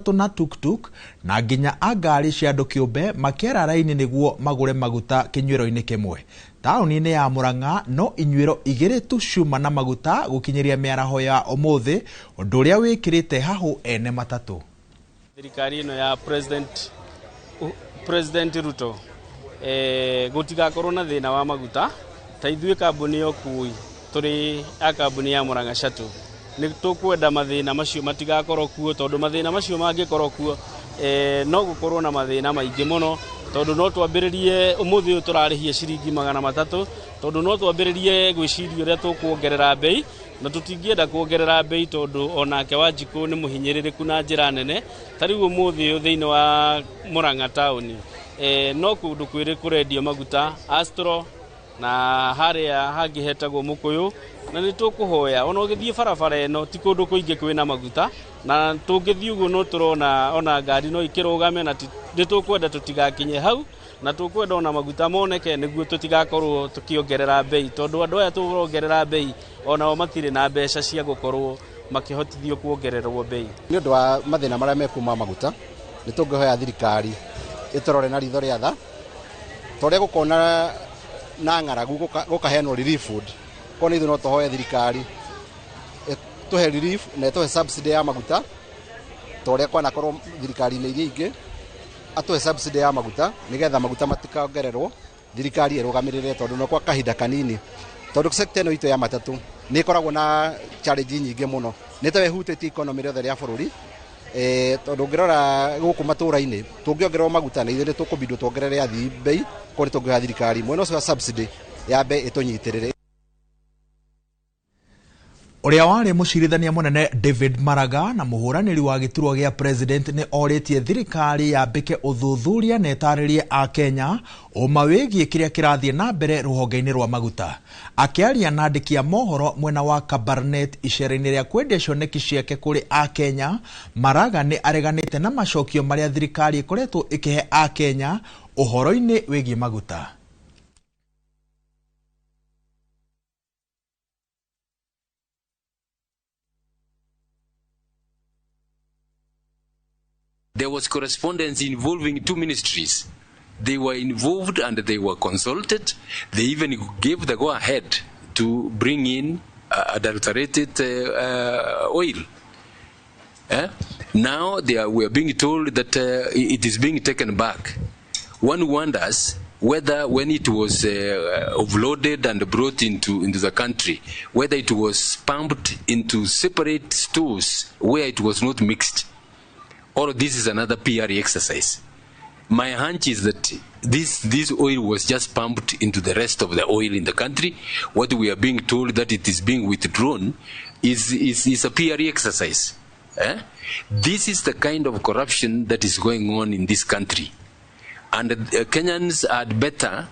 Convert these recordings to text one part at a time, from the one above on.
Na tuktuk na nginya a ngari cia andũ kĩũmbe makĩara raini nĩguo magũre maguta kĩnyuĩro-inĩ kĩmwe. Taũni-inĩ ya Murang'a no inyuĩro igĩrĩ tu ciuma na maguta gũkinyĩria mĩaraho ya ũmũthĩ, ũndũ ũrĩa wĩkĩrĩte hahũ ene matatũ. Thirikari ĩno ya President Ruto gũtigakorwo na thĩna wa maguta. Ta ithuĩ kambuni ya ũkui tũrĩ a kambuni ya Murang'a Shuttle nĩ tũkwenda mathĩna macio matigakorwo kuo, tondũ mathĩna macio mangĩkorwo kuo no gũkorwo na mathĩna maingĩ mũno, tondũ no twambĩrĩrie ũmũthĩ ũyũ tũrarĩhia ciringi 300, tondũ no twambĩrĩrie gwĩciria ũrĩa tũkuongerera bei, na tũtingĩenda kuongerera bei tondũ onake Wanjikũ nĩ mũhinyĩrĩrĩku na njĩra nene. Ta rĩu ũmũthĩ ũyũ thĩinĩ wa Murang'a taũni no kũndũ kwĩrĩ kũrendio maguta, Astro na harĩa hangĩ hetagwo Mũkũyũ, na nĩ tũkũhoya ona ũgĩthiĩ barabara ĩno ti kũndũ kũingĩ kwĩna maguta, na tũngĩthiĩ ũguo no tũrona ona ngari no ikĩrũgame, na nĩ tũkwenda tũtigakinye hau, na tũkwenda ona maguta moneke nĩguo tũtigakorwo tũkĩongerera bei, tondũ andũ aya tũrongerera bei onao matirĩ na mbeca cia gũkorwo makĩhotithio kuongererwo bei. Nĩ ũndũ wa mathĩna marĩa mekuma maguta, nĩ tũngĩhoya thirikari ĩtũrore na ritho rĩa tha, ta ũrĩa gũkona na ng'aragu gũkaheanwo relief food, korwo nĩ ithuĩ no tũhoe thirikari ĩtũhe relief na ĩtũhe subsidy ya maguta, ta ũrĩa kwanakorwo thirikari-inĩ iria ingĩ, atũhe subsidy ya maguta nĩgetha maguta matikongererwo, thirikari ĩrũgamĩrĩre, tondũ no kwa kahinda kanini, tondũ sector ĩno itũ ya matatũ nĩ ĩkoragwo na challenge nyingĩ mũno, nĩ ta ĩhutĩtie economy yothe ya bũrũri. Tondũ ũngĩrora gũkũ matũra-inĩ tũngĩongererwo maguta na ithuĩ nĩ tũkũbindwo tuongerere athii bei, korwo nĩ tũngĩhoya thirikari mwena ũcio wa subsidy yambe ĩtũnyitĩrĩre. Ũrĩa warĩ mũcirithania mũnene David Maraga na mũhũranĩri wa gĩturwa gĩa president nĩ orĩtie thirikari yambĩke ũthuthuria na ĩtarĩrie Akenya ũma wĩgiĩ kĩrĩa kĩrathiĩ na mbere rũhonge-inĩ rwa maguta. Akĩaria na andĩki a mohoro mwena wa Kabarnet icera-inĩ rĩa kwendia cioneki ciake kũrĩ Akenya, Maraga nĩ areganĩte na macokio marĩa thirikari ĩkoretwo ĩkĩhe Akenya ũhoro-inĩ wĩgiĩ maguta. There was correspondence involving two ministries. They were involved and they were consulted. They even gave the go-ahead to bring in adulterated oil. Now we are being told that it is being taken back. One wonders whether when it was offloaded and brought into the country, whether it was pumped into separate stores where it was not mixed. Or this is another PR exercise. My hunch is that this oil was just pumped into the rest of the oil in the country. What we are being told that it is being withdrawn is a PR exercise. This is the kind of corruption that is going on in this country. And Kenyans had better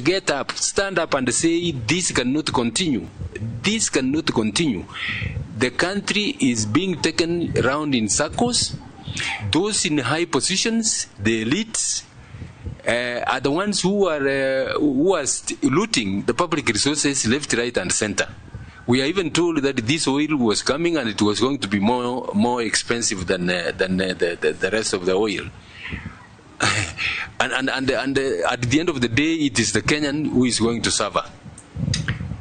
get up, stand up and say this cannot continue. This cannot continue. The country is being taken round in circles. Those in high positions, the elites, are the ones who are looting the public resources left, right, and center. We are even told that this oil was coming and it was going to be more expensive than the rest of the oil. And at the end of the day, it is the Kenyan who is going to suffer.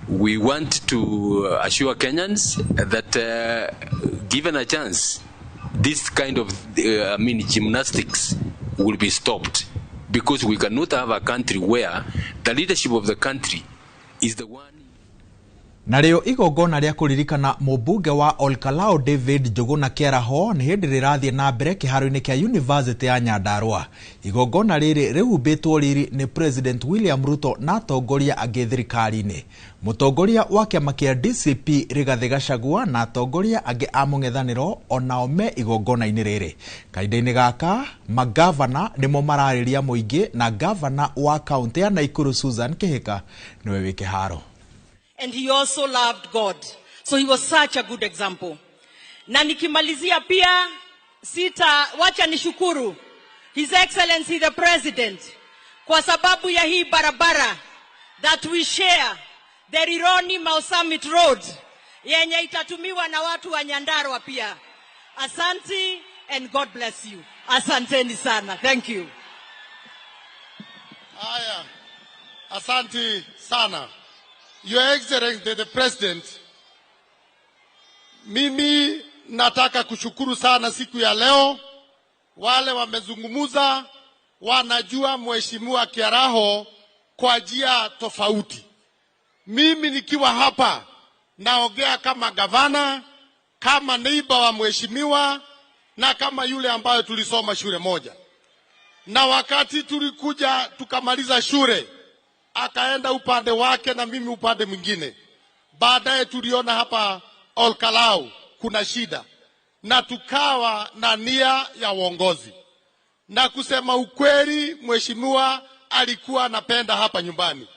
We want to assure Kenyans that given a chance, this kind of gymnastics will be stopped, because we cannot have a country where the leadership of the country is the one. Narĩo igongona rĩa kũririkana mũmbunge wa Olkalou David Njuguna Kĩaraho nĩ hĩndĩ rĩrathiĩ na mbere kĩharo-inĩ kĩa University ya Nyandarua. Igongona rĩrĩ rĩhumbĩtwo riri nĩ President William Ruto na atongoria angĩ thirikari-inĩ. Mũtongoria wa kĩama kĩa DCP Rigathĩ Gachagua na atongoria angĩ a mũng'ethanĩro onao me igongona-inĩ rĩrĩ. Kahinda-inĩ gaka magavana nĩmo mararĩria mũingĩ na gavana wa kaũntĩ ya Nakuru Susan Kihika nĩwe wĩ kĩharo. And he also loved God. So he was such a good example. Na nikimalizia pia sita wacha nishukuru His Excellency the President kwa sababu ya hii barabara that we share, the Rironi Mau Summit Road yenye itatumiwa na watu wa Nyandarua pia. Asanti and God bless you. Asanteni sana. Thank you. Haya, asanti sana. Your Excellency the President, mimi nataka kushukuru sana siku ya leo. Wale wamezungumuza wanajua Mheshimiwa Kiaraho kwa njia tofauti. Mimi nikiwa hapa naongea kama gavana, kama neighbor wa mheshimiwa na kama yule ambayo tulisoma shule moja. Na wakati tulikuja tukamaliza shule, akaenda upande wake na mimi upande mwingine. Baadaye tuliona hapa Olkalau kuna shida na tukawa na nia ya uongozi. Na kusema ukweli, mheshimiwa alikuwa anapenda hapa nyumbani.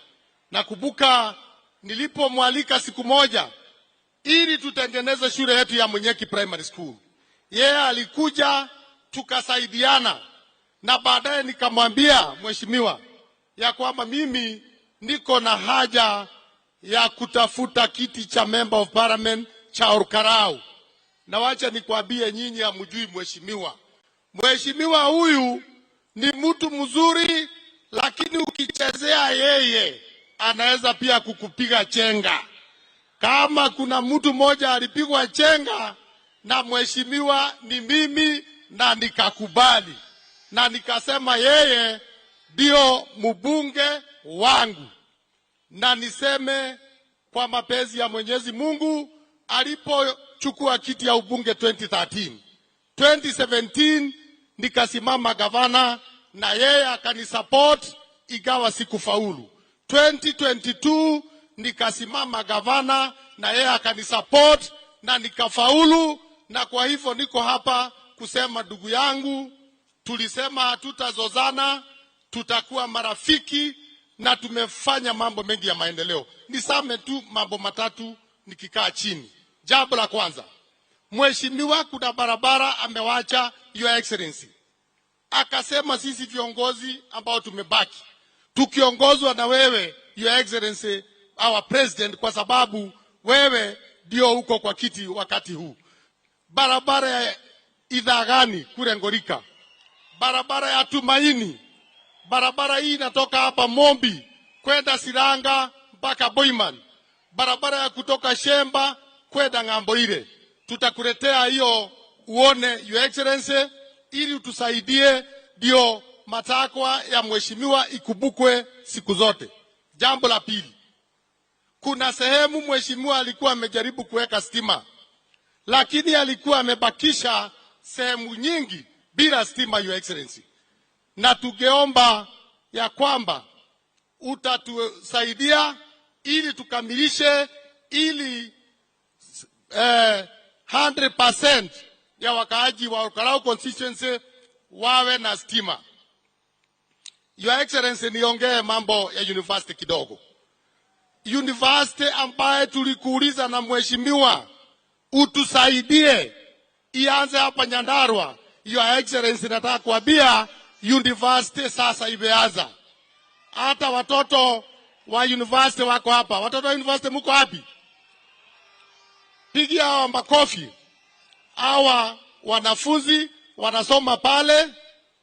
Nakumbuka nilipomwalika siku moja ili tutengeneze shule yetu ya Munyeki Primary School, yeye alikuja tukasaidiana, na baadaye nikamwambia mheshimiwa ya kwamba mimi niko na haja ya kutafuta kiti cha Member of Parliament cha Olkalau. Na wacha nikwambie, nyinyi hamjui mheshimiwa. Mheshimiwa huyu ni mtu mzuri, lakini ukichezea yeye anaweza pia kukupiga chenga. Kama kuna mtu mmoja alipigwa chenga na mheshimiwa ni mimi, na nikakubali na nikasema yeye ndio mbunge wangu. Na niseme kwa mapenzi ya Mwenyezi Mungu, alipochukua kiti ya ubunge 2013, 2017 nikasimama gavana na yeye akanisupport, ingawa sikufaulu. 2022 nikasimama gavana na yeye akanisupport na nikafaulu. Na kwa hivyo niko hapa kusema, ndugu yangu, tulisema hatutazozana, tutakuwa marafiki na tumefanya mambo mengi ya maendeleo. Nisame tu mambo matatu nikikaa chini. Jambo la kwanza, mheshimiwa kuna barabara amewacha, Your Excellency. Akasema sisi viongozi ambao tumebaki tukiongozwa na wewe, Your Excellency our President, kwa sababu wewe ndio uko kwa kiti wakati huu. Barabara ya Idhagani kule Ngorika, barabara ya Tumaini, barabara hii inatoka hapa Mombi kwenda Siranga mpaka Boiman, barabara ya kutoka Shemba kwenda ng'ambo ile. Tutakuletea hiyo uone, Your Excellency, ili utusaidie ndio matakwa ya mheshimiwa ikumbukwe siku zote. Jambo la pili, kuna sehemu mheshimiwa alikuwa amejaribu kuweka stima, lakini alikuwa amebakisha sehemu nyingi bila stima, Your Excellency. Na tungeomba ya kwamba utatusaidia ili tukamilishe ili 100% ya wakaaji wa Olkalau constituency wawe na stima. Your Excellency, niongee mambo ya university kidogo. University ambaye tulikuuliza na mheshimiwa utusaidie ianze hapa Nyandarua. Your Excellency, nataka kuambia university sasa imeanza. Hata watoto wa university wako hapa. Watoto wa university mko wapi? Pigia hawa makofi. Hawa wanafunzi wanasoma pale.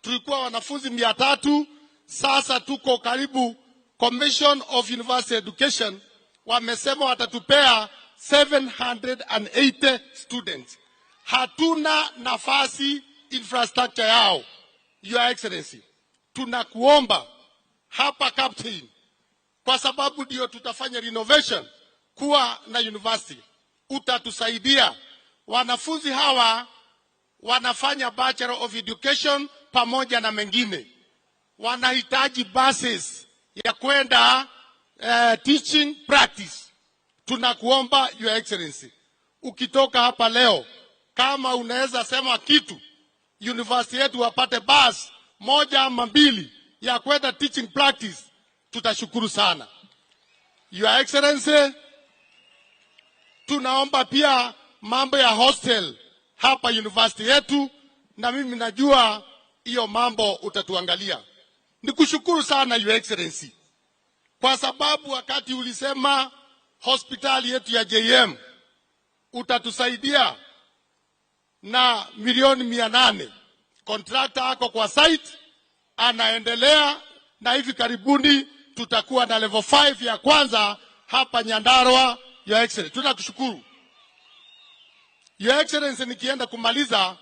Tulikuwa wanafunzi 300, sasa tuko karibu. Commission of University Education wamesema watatupea 780 students. Hatuna nafasi infrastructure yao. Your Excellency, tunakuomba hapa Captain, kwa sababu ndio tutafanya renovation kuwa na university, utatusaidia. Wanafunzi hawa wanafanya Bachelor of Education pamoja na mengine, wanahitaji buses ya kwenda teaching practice. Tunakuomba Your Excellency, ukitoka hapa leo, kama unaweza sema kitu, university yetu wapate bus moja ama mbili ya kwenda teaching practice, tutashukuru sana. Your Excellency, tunaomba pia mambo ya hostel hapa university yetu, na mimi najua hiyo mambo utatuangalia. Nikushukuru sana Your Excellency, kwa sababu wakati ulisema hospitali yetu ya JM utatusaidia, na milioni 800. Contractor ako kwa site anaendelea, na hivi karibuni tutakuwa na level 5 ya kwanza hapa Nyandarua. Your Excellency, tunakushukuru. Your Excellency, nikienda kumaliza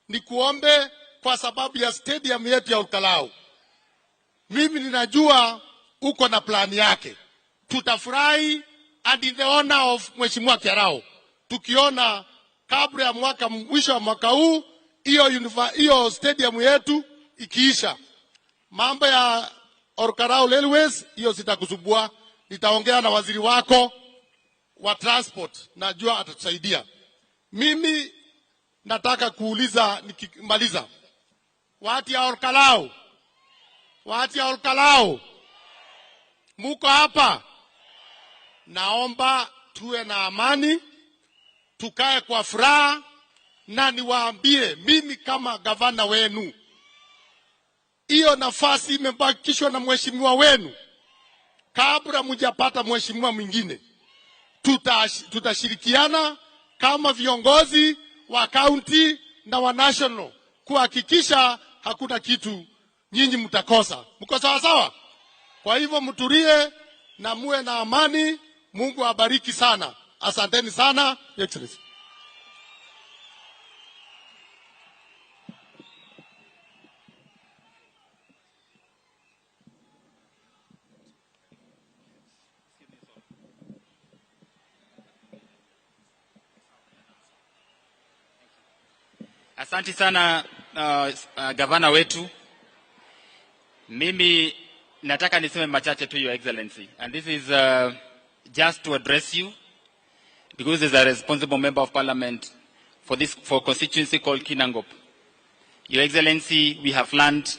nikuombe kwa sababu ya stadium yetu ya Olkalou. Mimi ninajua uko na plani yake. Tutafurahi, and in the honor of Mheshimiwa Kiaraho, tukiona kabla ya mwaka, mwisho wa mwaka huu, hiyo stadium yetu ikiisha. Mambo ya Olkalou Railways hiyo sitakusumbua, nitaongea na waziri wako wa transport, najua atatusaidia. Mimi nataka kuuliza nikimaliza, watu ya Olkalou, watu ya Olkalou, muko hapa? Naomba tuwe na amani, tukae kwa furaha, na niwaambie mimi kama gavana wenu, hiyo nafasi imebakishwa na mheshimiwa wenu. Kabla mjapata mheshimiwa mwingine, tutashirikiana kama viongozi wa county na wa national kuhakikisha hakuna kitu nyinyi mtakosa. Mko sawa sawa? Kwa hivyo mtulie na muwe na amani. Mungu awabariki sana. Asanteni sana, Your Excellency. Asante sana gavana wetu. Mimi nataka niseme machache tu, Your Excellency. And this is just to address you, because as a responsible member of parliament for this for constituency called Kinangop. Your Excellency, we have learned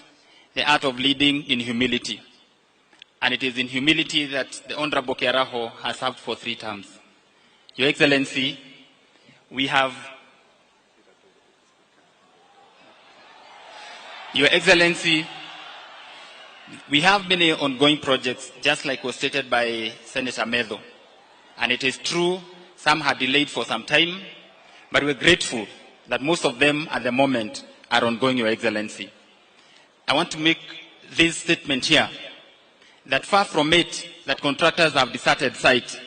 the art of leading in humility. And it is in humility that the Honorable Kiaraho has served for 3 terms. Your Excellency, we have... Your Excellency, we have many ongoing projects, just like was stated by Senator Methu. And it is true, some had delayed for some time, but we're grateful that most of them at the moment are ongoing, Your Excellency. I want to make this statement here, that far from it, that contractors have deserted site.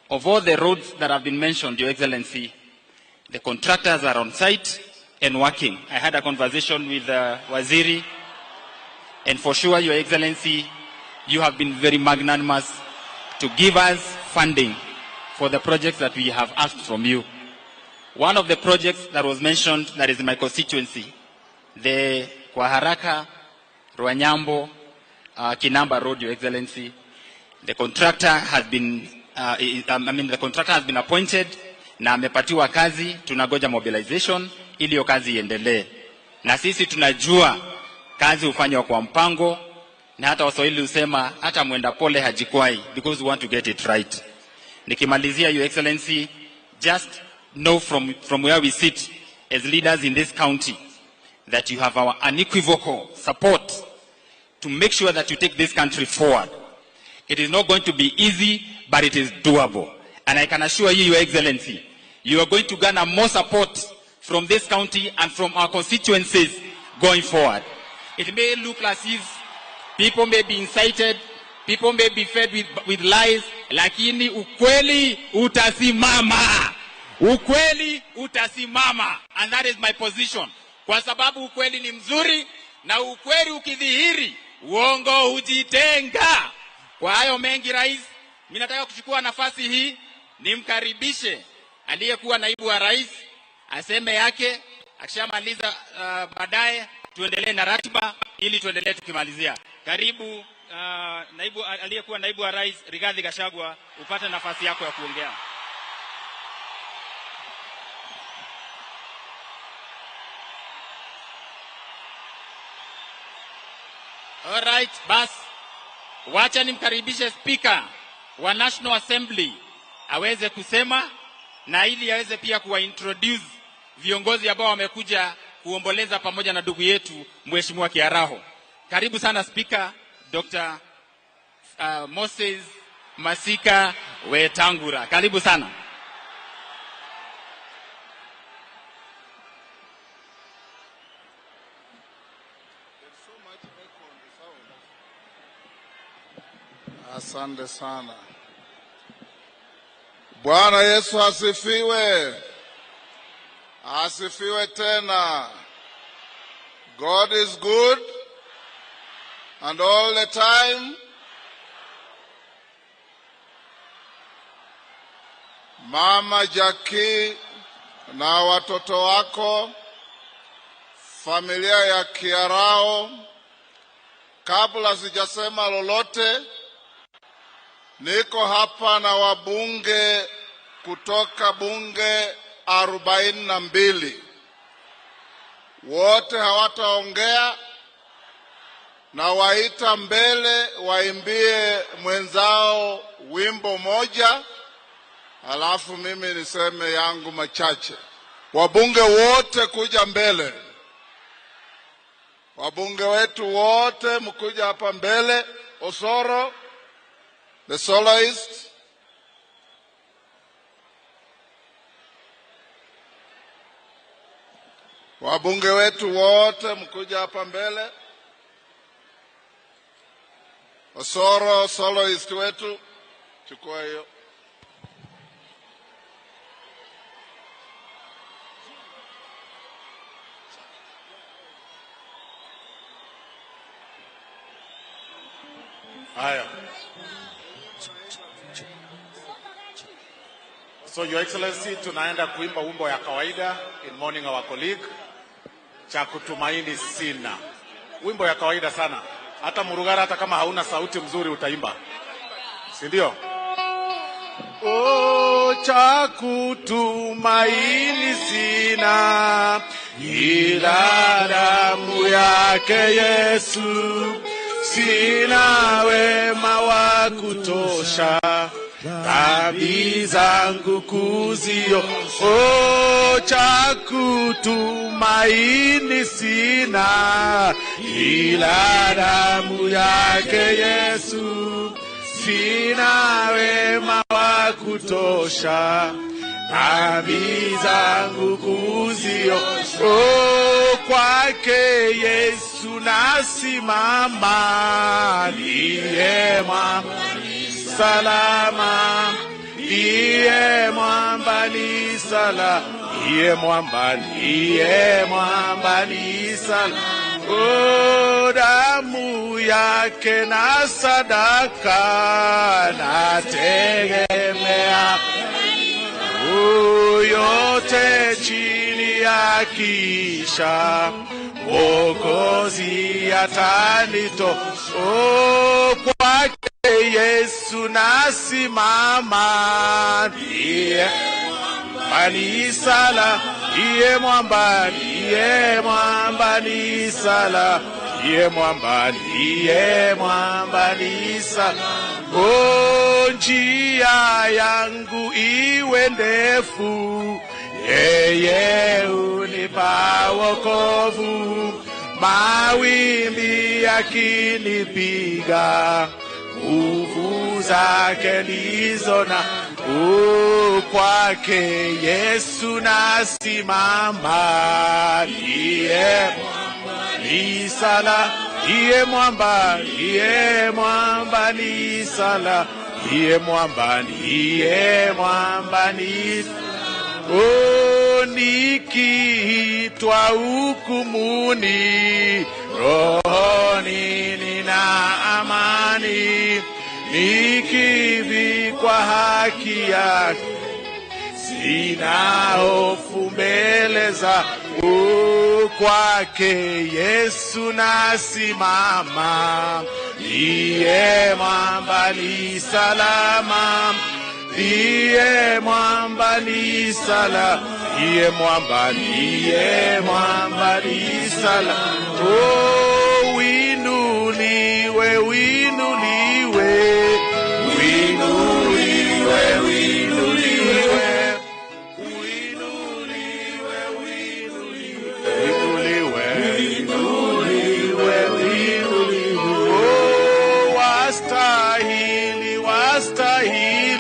Of all the roads that have been mentioned, Your Excellency, the contractors are on site and working. I had a conversation with Waziri, and for sure, Your Excellency, you have been very magnanimous to give us funding for the projects that we have asked from you. One of the projects that was mentioned that is in my constituency, the Kwaharaka, Rwanyambo, Kinamba Road, Your Excellency, the contractor has been, the contractor has been appointed na amepatiwa kazi. Tunagoja mobilization ili hiyo kazi iendelee. Na sisi tunajua kazi hufanywa kwa mpango, na hata Waswahili husema hata mwenda pole hajikwai, because we want to get it right. Nikimalizia, Your Excellency, just know from where we sit as leaders in this county that you have our unequivocal support to make sure that you take this country forward. It is not going to be easy, but it is doable. And I can assure you, Your Excellency, you are going to garner more support from this county and from our constituencies going forward. It may look as if people may be incited, people may be fed with lies, lakini ukweli utasimama. Ukweli utasimama. And that is my position. Kwa sababu ukweli ni mzuri, na ukweli ukidhihiri, uongo hujitenga. Kwa hayo mengi, Rais, mimi nataka kuchukua nafasi hii nimkaribishe aliyekuwa naibu wa rais aseme yake. Akishamaliza baadaye tuendelee na ratiba ili tuendelee tukimalizia. Karibu aliyekuwa naibu wa rais Rigathi Gachagua, upate nafasi yako ya kuongea. All right, bas. Wacha nimkaribishe Speaker wa National Assembly aweze kusema, na ili aweze pia kuwa introduce viongozi ambao wamekuja kuomboleza pamoja na ndugu yetu Mheshimiwa Kiaraho. Karibu sana Speaker Dr. Moses Masika Wetangula. Karibu sana. Asante sana. Bwana Yesu asifiwe. Asifiwe tena. God is good and all the time. Mama Jackie na watoto wako, familia ya Kiarao, kabla sijasema lolote, niko hapa na wabunge kutoka bunge 42. Wote hawataongea, na waita mbele waimbie mwenzao wimbo moja, alafu mimi niseme yangu machache. Wabunge wote kuja mbele. Wabunge wetu wote mkuja hapa mbele. Osoro, the soloist. Wabunge wetu wote mkuja hapa mbele. Osoro, soloist wetu, chukua hiyo. Haya. So Your Excellency, tunaenda kuimba wimbo ya kawaida in mourning our colleague, cha kutumaini sina. Wimbo ya kawaida sana. Hata Murugara, hata kama hauna sauti mzuri utaimba. Si ndio? Oh, cha kutumaini sina ila damu yake Yesu. Sina wema wa kutosha, dhambi zangu kuzio. Oh, cha kutumaini sina ila damu yake Yesu. Sina wema wa kutosha, dhambi zangu kuzio. Oh, kwake Yesu nasimama, ndiye mwamba salama, ndiye mwamba ni salama, ndiye mwamba, ndiye mwamba ni salama. Oh, damu yake na sadaka nategemea, yote chini ya kisha Mwokozi atanito. Oh, kwake Yesu nasimama, ndiye mwamba ni sala, ndiye mwamba, ndiye mwamba ni sala, ndiye mwamba, ndiye mwamba ni sala. Oh, njia yangu iwe ndefu, yeye hunipa wokovu. Mawimbi yakinipiga, nguvu zake ndizo na. Oh, kwake Yesu nasimama, ndiye ni sala, ndiye mwamba, ndiye mwamba ni sala, ndiye mwamba, ndiye mwamba ni. Oh, nikiitwa hukumuni, rohoni nina amani, nikivikwa haki yake, sina hofu mbele za. Kwake Yesu nasimama, ndiye mwamba ni salama, ndiye mwamba ni sala, ndiye mwamba, ndiye mwamba ni sala. Oh, winuliwe, winuliwe, winuliwe, winuliwe, winuliwe, winuliwe, winuliwe, winuliwe. Oh, wastahili, wastahili,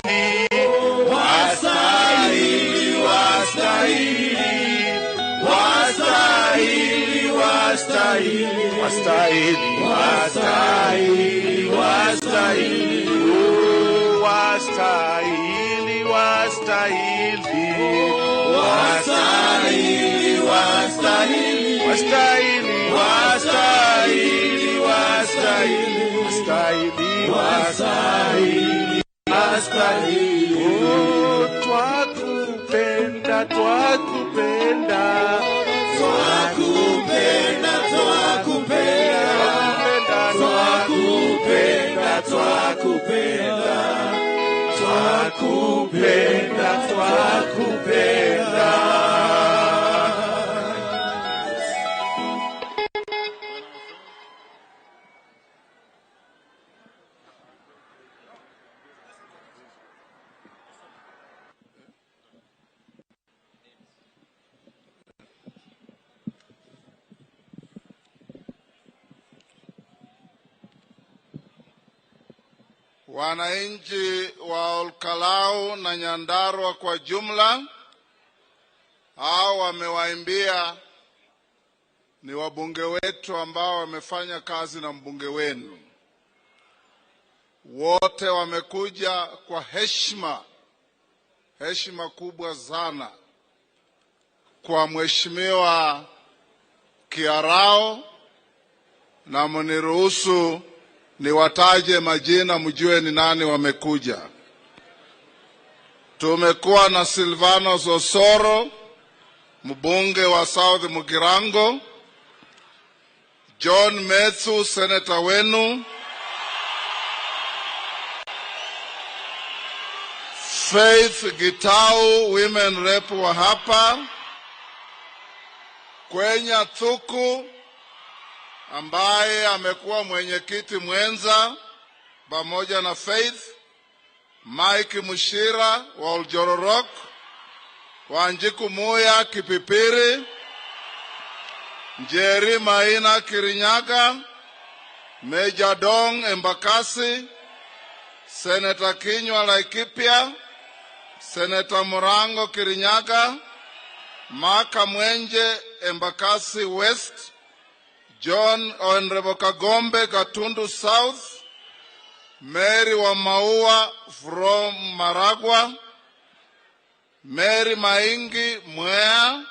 wastahili, wastahili, wastahili, wastahili, wastahili, wastahili, wastahili, oh, wastahili, wastahili, wastahili, wastahili, wastahili, wastahili, wastahili, wastahili, wastahili, wastahili. Oh, twakupenda, twakupenda, twakupenda, twakupenda, twakupenda, twakupenda, twakupenda, twakupenda. Wananchi wa Olkalau na Nyandarua kwa jumla, hao wamewaimbia ni wabunge wetu ambao wamefanya kazi na mbunge wenu. Wote wamekuja kwa heshima, heshima kubwa sana kwa Mheshimiwa Kiarao, na mniruhusu niwataje majina mjue ni nani wamekuja. Tumekuwa na Silvano Sosoro, mbunge wa South Mugirango, John Methu, seneta wenu, Faith Gitau, women rep wa hapa, Kwenya Thuku ambaye amekuwa mwenyekiti mwenza pamoja na Faith, Mike Mushira wa Oljororok, Wanjiku Muya Kipipiri, Njeri Maina Kirinyaga, Major Dong Embakasi, Senator Kinyua Laikipia, Senator Murango Kirinyaga, Maka Mwenje Embakasi West, John Honorable Kagombe Gatundu South, Mary Wamaua from Maragua, Mary Maingi Mwea,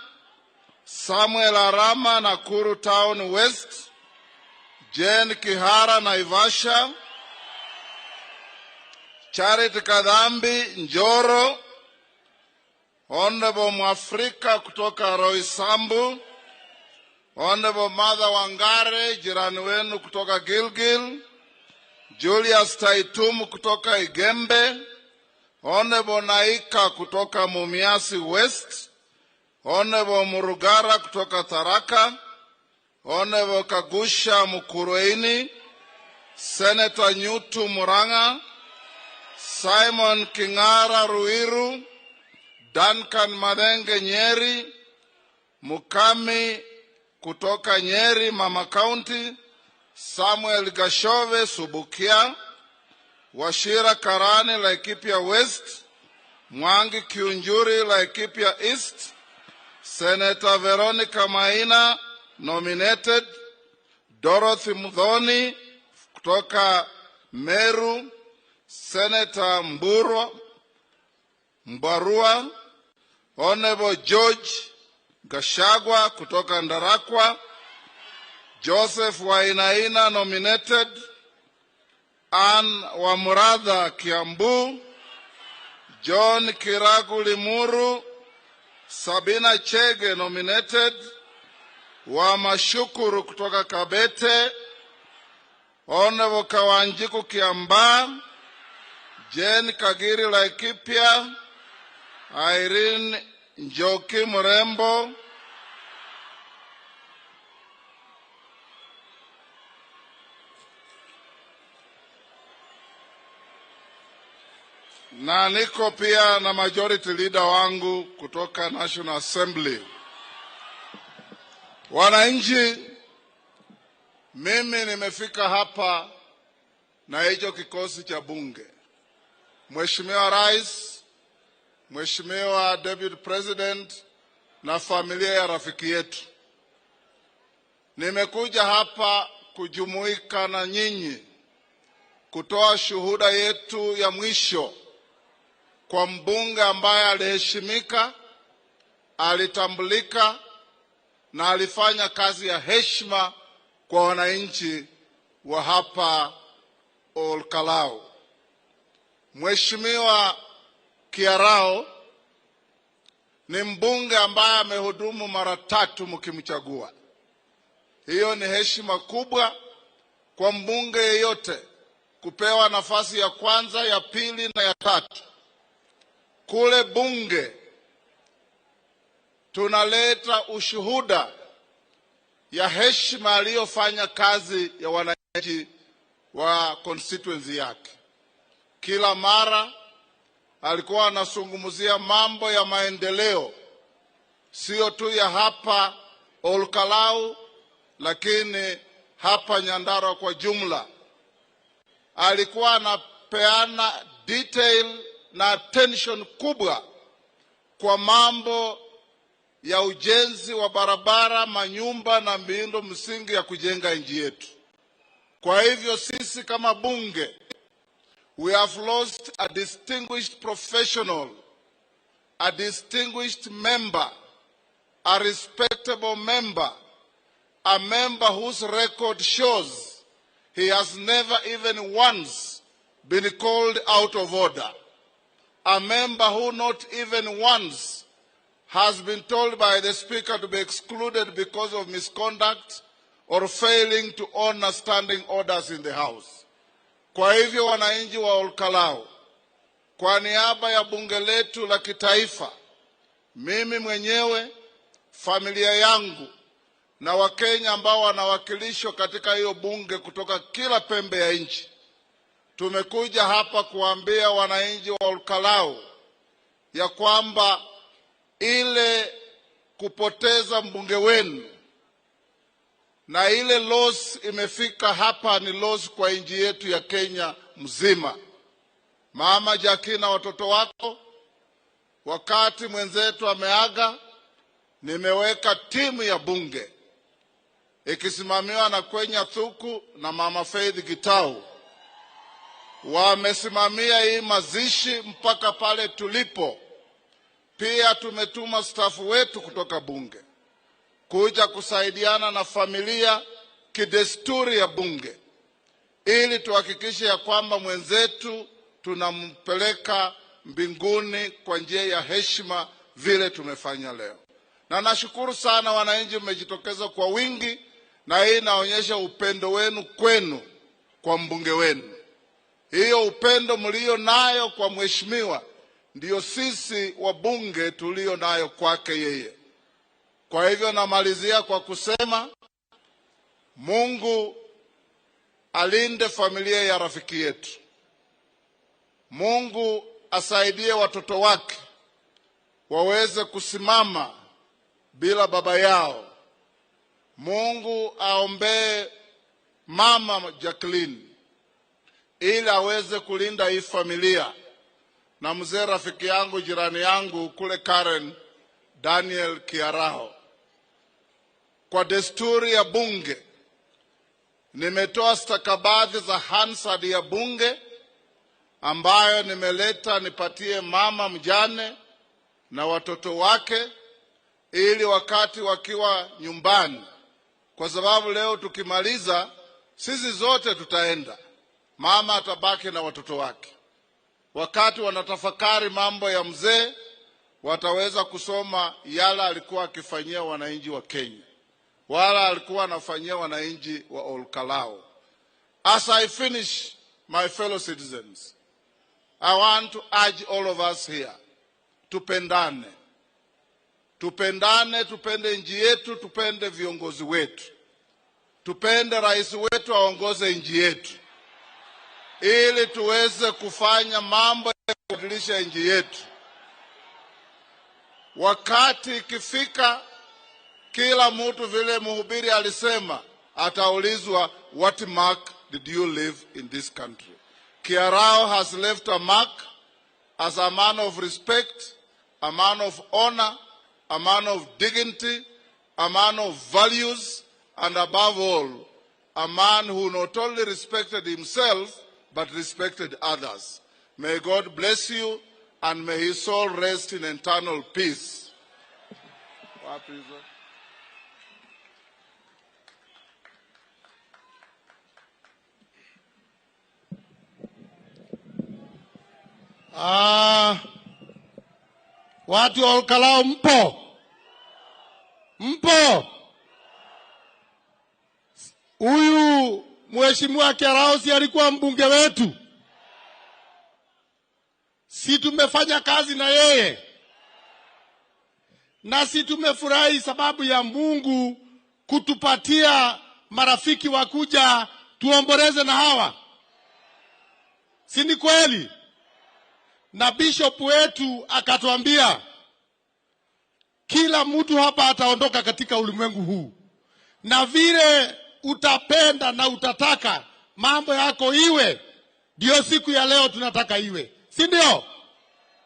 Samuel Arama Nakuru Town West, Jane Kihara Naivasha, Charity Kadhambi Njoro, Honorable Mwafrika kutoka Roysambu, Honorable Mother Wangare jirani wenu kutoka Gilgil, Julius Taitumu kutoka Igembe, Honorable Naika kutoka Mumias West, Honorable Murugara kutoka Tharaka, Honorable Kagusha Mukurueni, Senator Nyutu Muranga, Simon Kingara Ruiru, Duncan Madenge Nyeri, Mukami kutoka Nyeri Mama County, Samuel Gashove Subukia, Washira Karani Laikipia West, Mwangi Kiunjuri Laikipia East, Senator Veronica Maina nominated, Dorothy Muthoni kutoka Meru, Senator Mbarua, Honorable George Gashagwa kutoka Ndarakwa, Joseph Wainaina nominated, Ann Wamuratha Kiambu, John Kiragu Limuru, Sabina Chege nominated, Wamashukuru kutoka Kabete, Honorable Kawanjiku Kiamba, Jane Kagiri Laikipia, Irene Njoki Murembo, na niko pia na majority leader wangu kutoka National Assembly. Wananchi, mimi nimefika hapa na hicho kikosi cha bunge. Mheshimiwa Rais, Mheshimiwa Deputy President na familia ya rafiki yetu. Nimekuja hapa kujumuika na nyinyi kutoa shuhuda yetu ya mwisho kwa mbunge ambaye aliheshimika, alitambulika na alifanya kazi ya heshima kwa wananchi wa hapa Olkalou. Mheshimiwa Kiaraho ni mbunge ambaye amehudumu mara tatu mkimchagua. Hiyo ni heshima kubwa kwa mbunge yeyote kupewa nafasi ya kwanza, ya pili na ya tatu. Kule bunge tunaleta ushuhuda ya heshima aliyofanya kazi ya wananchi wa constituency yake. Kila mara alikuwa anazungumzia mambo ya maendeleo, sio tu ya hapa Olkalou, lakini hapa Nyandarua kwa jumla. Alikuwa anapeana detail na attention kubwa kwa mambo ya ujenzi wa barabara, manyumba na miundo msingi ya kujenga nchi yetu. Kwa hivyo sisi kama bunge, we have lost a distinguished professional, a distinguished member, a respectable member, a member whose record shows he has never even once been called out of order, a member who not even once has been told by the Speaker to be excluded because of misconduct or failing to honor standing orders in the House. Kwa hivyo wananchi wa Olkalou, kwa niaba ya bunge letu la kitaifa, mimi mwenyewe, familia yangu na Wakenya ambao wanawakilishwa katika hiyo bunge kutoka kila pembe ya nchi, tumekuja hapa kuambia wananchi wa Olkalou ya kwamba ile kupoteza mbunge wenu na ile loss imefika hapa ni loss kwa nchi yetu ya Kenya mzima. Mama Jackie na watoto wako, wakati mwenzetu ameaga, nimeweka timu ya bunge ikisimamiwa na Kwenya Thuku na Mama Faith Gitau. Wamesimamia hii mazishi mpaka pale tulipo. Pia tumetuma staff wetu kutoka bunge kuja kusaidiana na familia kidesturi ya bunge, ili tuhakikishe ya kwamba mwenzetu tunampeleka mbinguni kwa njia ya heshima vile tumefanya leo. Na nashukuru sana wananchi, mmejitokeza kwa wingi, na hii inaonyesha upendo wenu kwenu kwa mbunge wenu. Hiyo upendo mlio nayo kwa mheshimiwa ndiyo sisi wabunge tulio nayo kwake yeye. Kwa hivyo namalizia kwa kusema Mungu alinde familia ya rafiki yetu. Mungu asaidie watoto wake waweze kusimama bila baba yao. Mungu aombee Mama Jacqueline ili aweze kulinda hii familia, na mzee rafiki yangu, jirani yangu kule Karen, Daniel Kiaraho. Kwa desturi ya bunge, nimetoa stakabadhi za Hansard ya bunge ambayo nimeleta nipatie mama mjane na watoto wake, ili wakati wakiwa nyumbani, kwa sababu leo tukimaliza sisi zote tutaenda, mama atabaki na watoto wake. Wakati wanatafakari mambo ya mzee, wataweza kusoma yale alikuwa akifanyia wananchi wa Kenya, wala alikuwa anafanyia wananchi wa Olkalou. As I finish, my fellow citizens, I want to urge all of us here, tupendane. Tupendane, tupende nchi yetu, tupende viongozi wetu. Tupende rais wetu aongoze nchi yetu, ili tuweze kufanya mambo ya kubadilisha nchi yetu. Wakati ikifika, kila mtu, vile mhubiri alisema, ataulizwa, "What mark did you leave in this country?" Kiaraho has left a mark as a man of respect, a man of honor, a man of dignity, a man of values, and above all, a man who not only respected himself, but respected others. May God bless you, and may his soul rest in eternal peace. Watu wa Olkalou mpo? Mpo? Huyu Mheshimiwa Kiaraho si alikuwa mbunge wetu? Si tumefanya kazi na yeye? Na si tumefurahi sababu ya Mungu kutupatia marafiki wakuja tuomboleze na hawa? Si ni kweli? Na bishop wetu akatuambia kila mtu hapa ataondoka katika ulimwengu huu, na vile utapenda na utataka mambo yako iwe, ndio siku ya leo tunataka iwe, si ndio?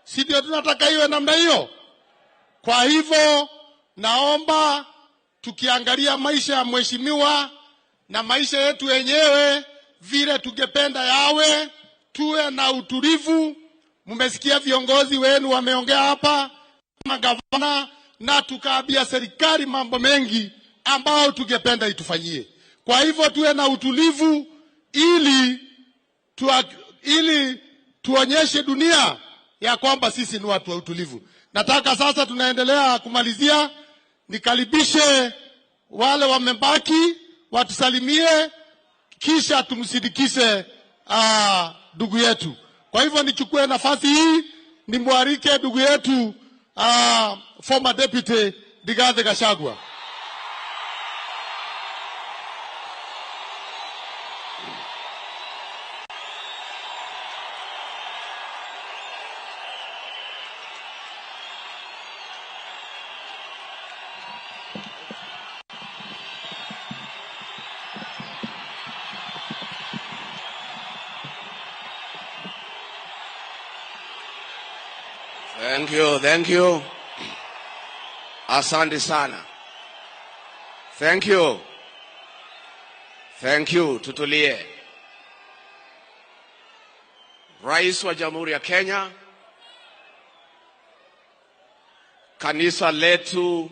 Si ndio tunataka iwe namna hiyo? Kwa hivyo naomba tukiangalia maisha ya mheshimiwa na maisha yetu wenyewe vile tungependa yawe, tuwe na utulivu. Mmesikia viongozi wenu wameongea hapa, magavana, na tukaambia serikali mambo mengi ambao tungependa itufanyie. Kwa hivyo tuwe na utulivu ili tuonyeshe dunia ya kwamba sisi ni watu wa utulivu. Nataka sasa tunaendelea kumalizia, nikaribishe wale wamebaki watusalimie, kisha tumsindikishe ndugu yetu. Kwa hivyo nichukue nafasi hii nimwalike ndugu yetu former deputy Rigathi Gachagua. Thank you, thank you. Asante sana. Thank you. Thank you, tutulie. Rais wa Jamhuri ya Kenya, kanisa letu,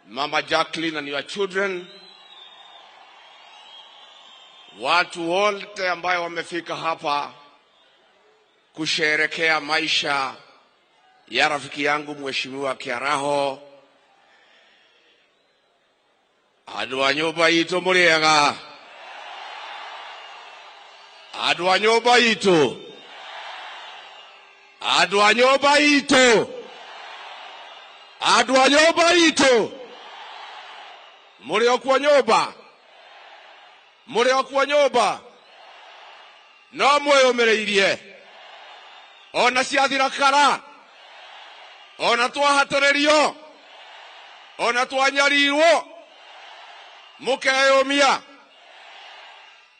Mama Jacqueline and your children, watu wote ambayo wamefika hapa kusherekea maisha ya rafiki yangu Mheshimiwa Kiaraho. Andu a nyumba itu muriega, andu a nyumba itu, andu a nyumba itu, andu a nyumba itu, muri okuo nyumba, muri okuo nyumba, no mwiyumiriirie ona ciathira kara, ona twahatĩrĩrio, ona twanyarirwo, mukeyũmia.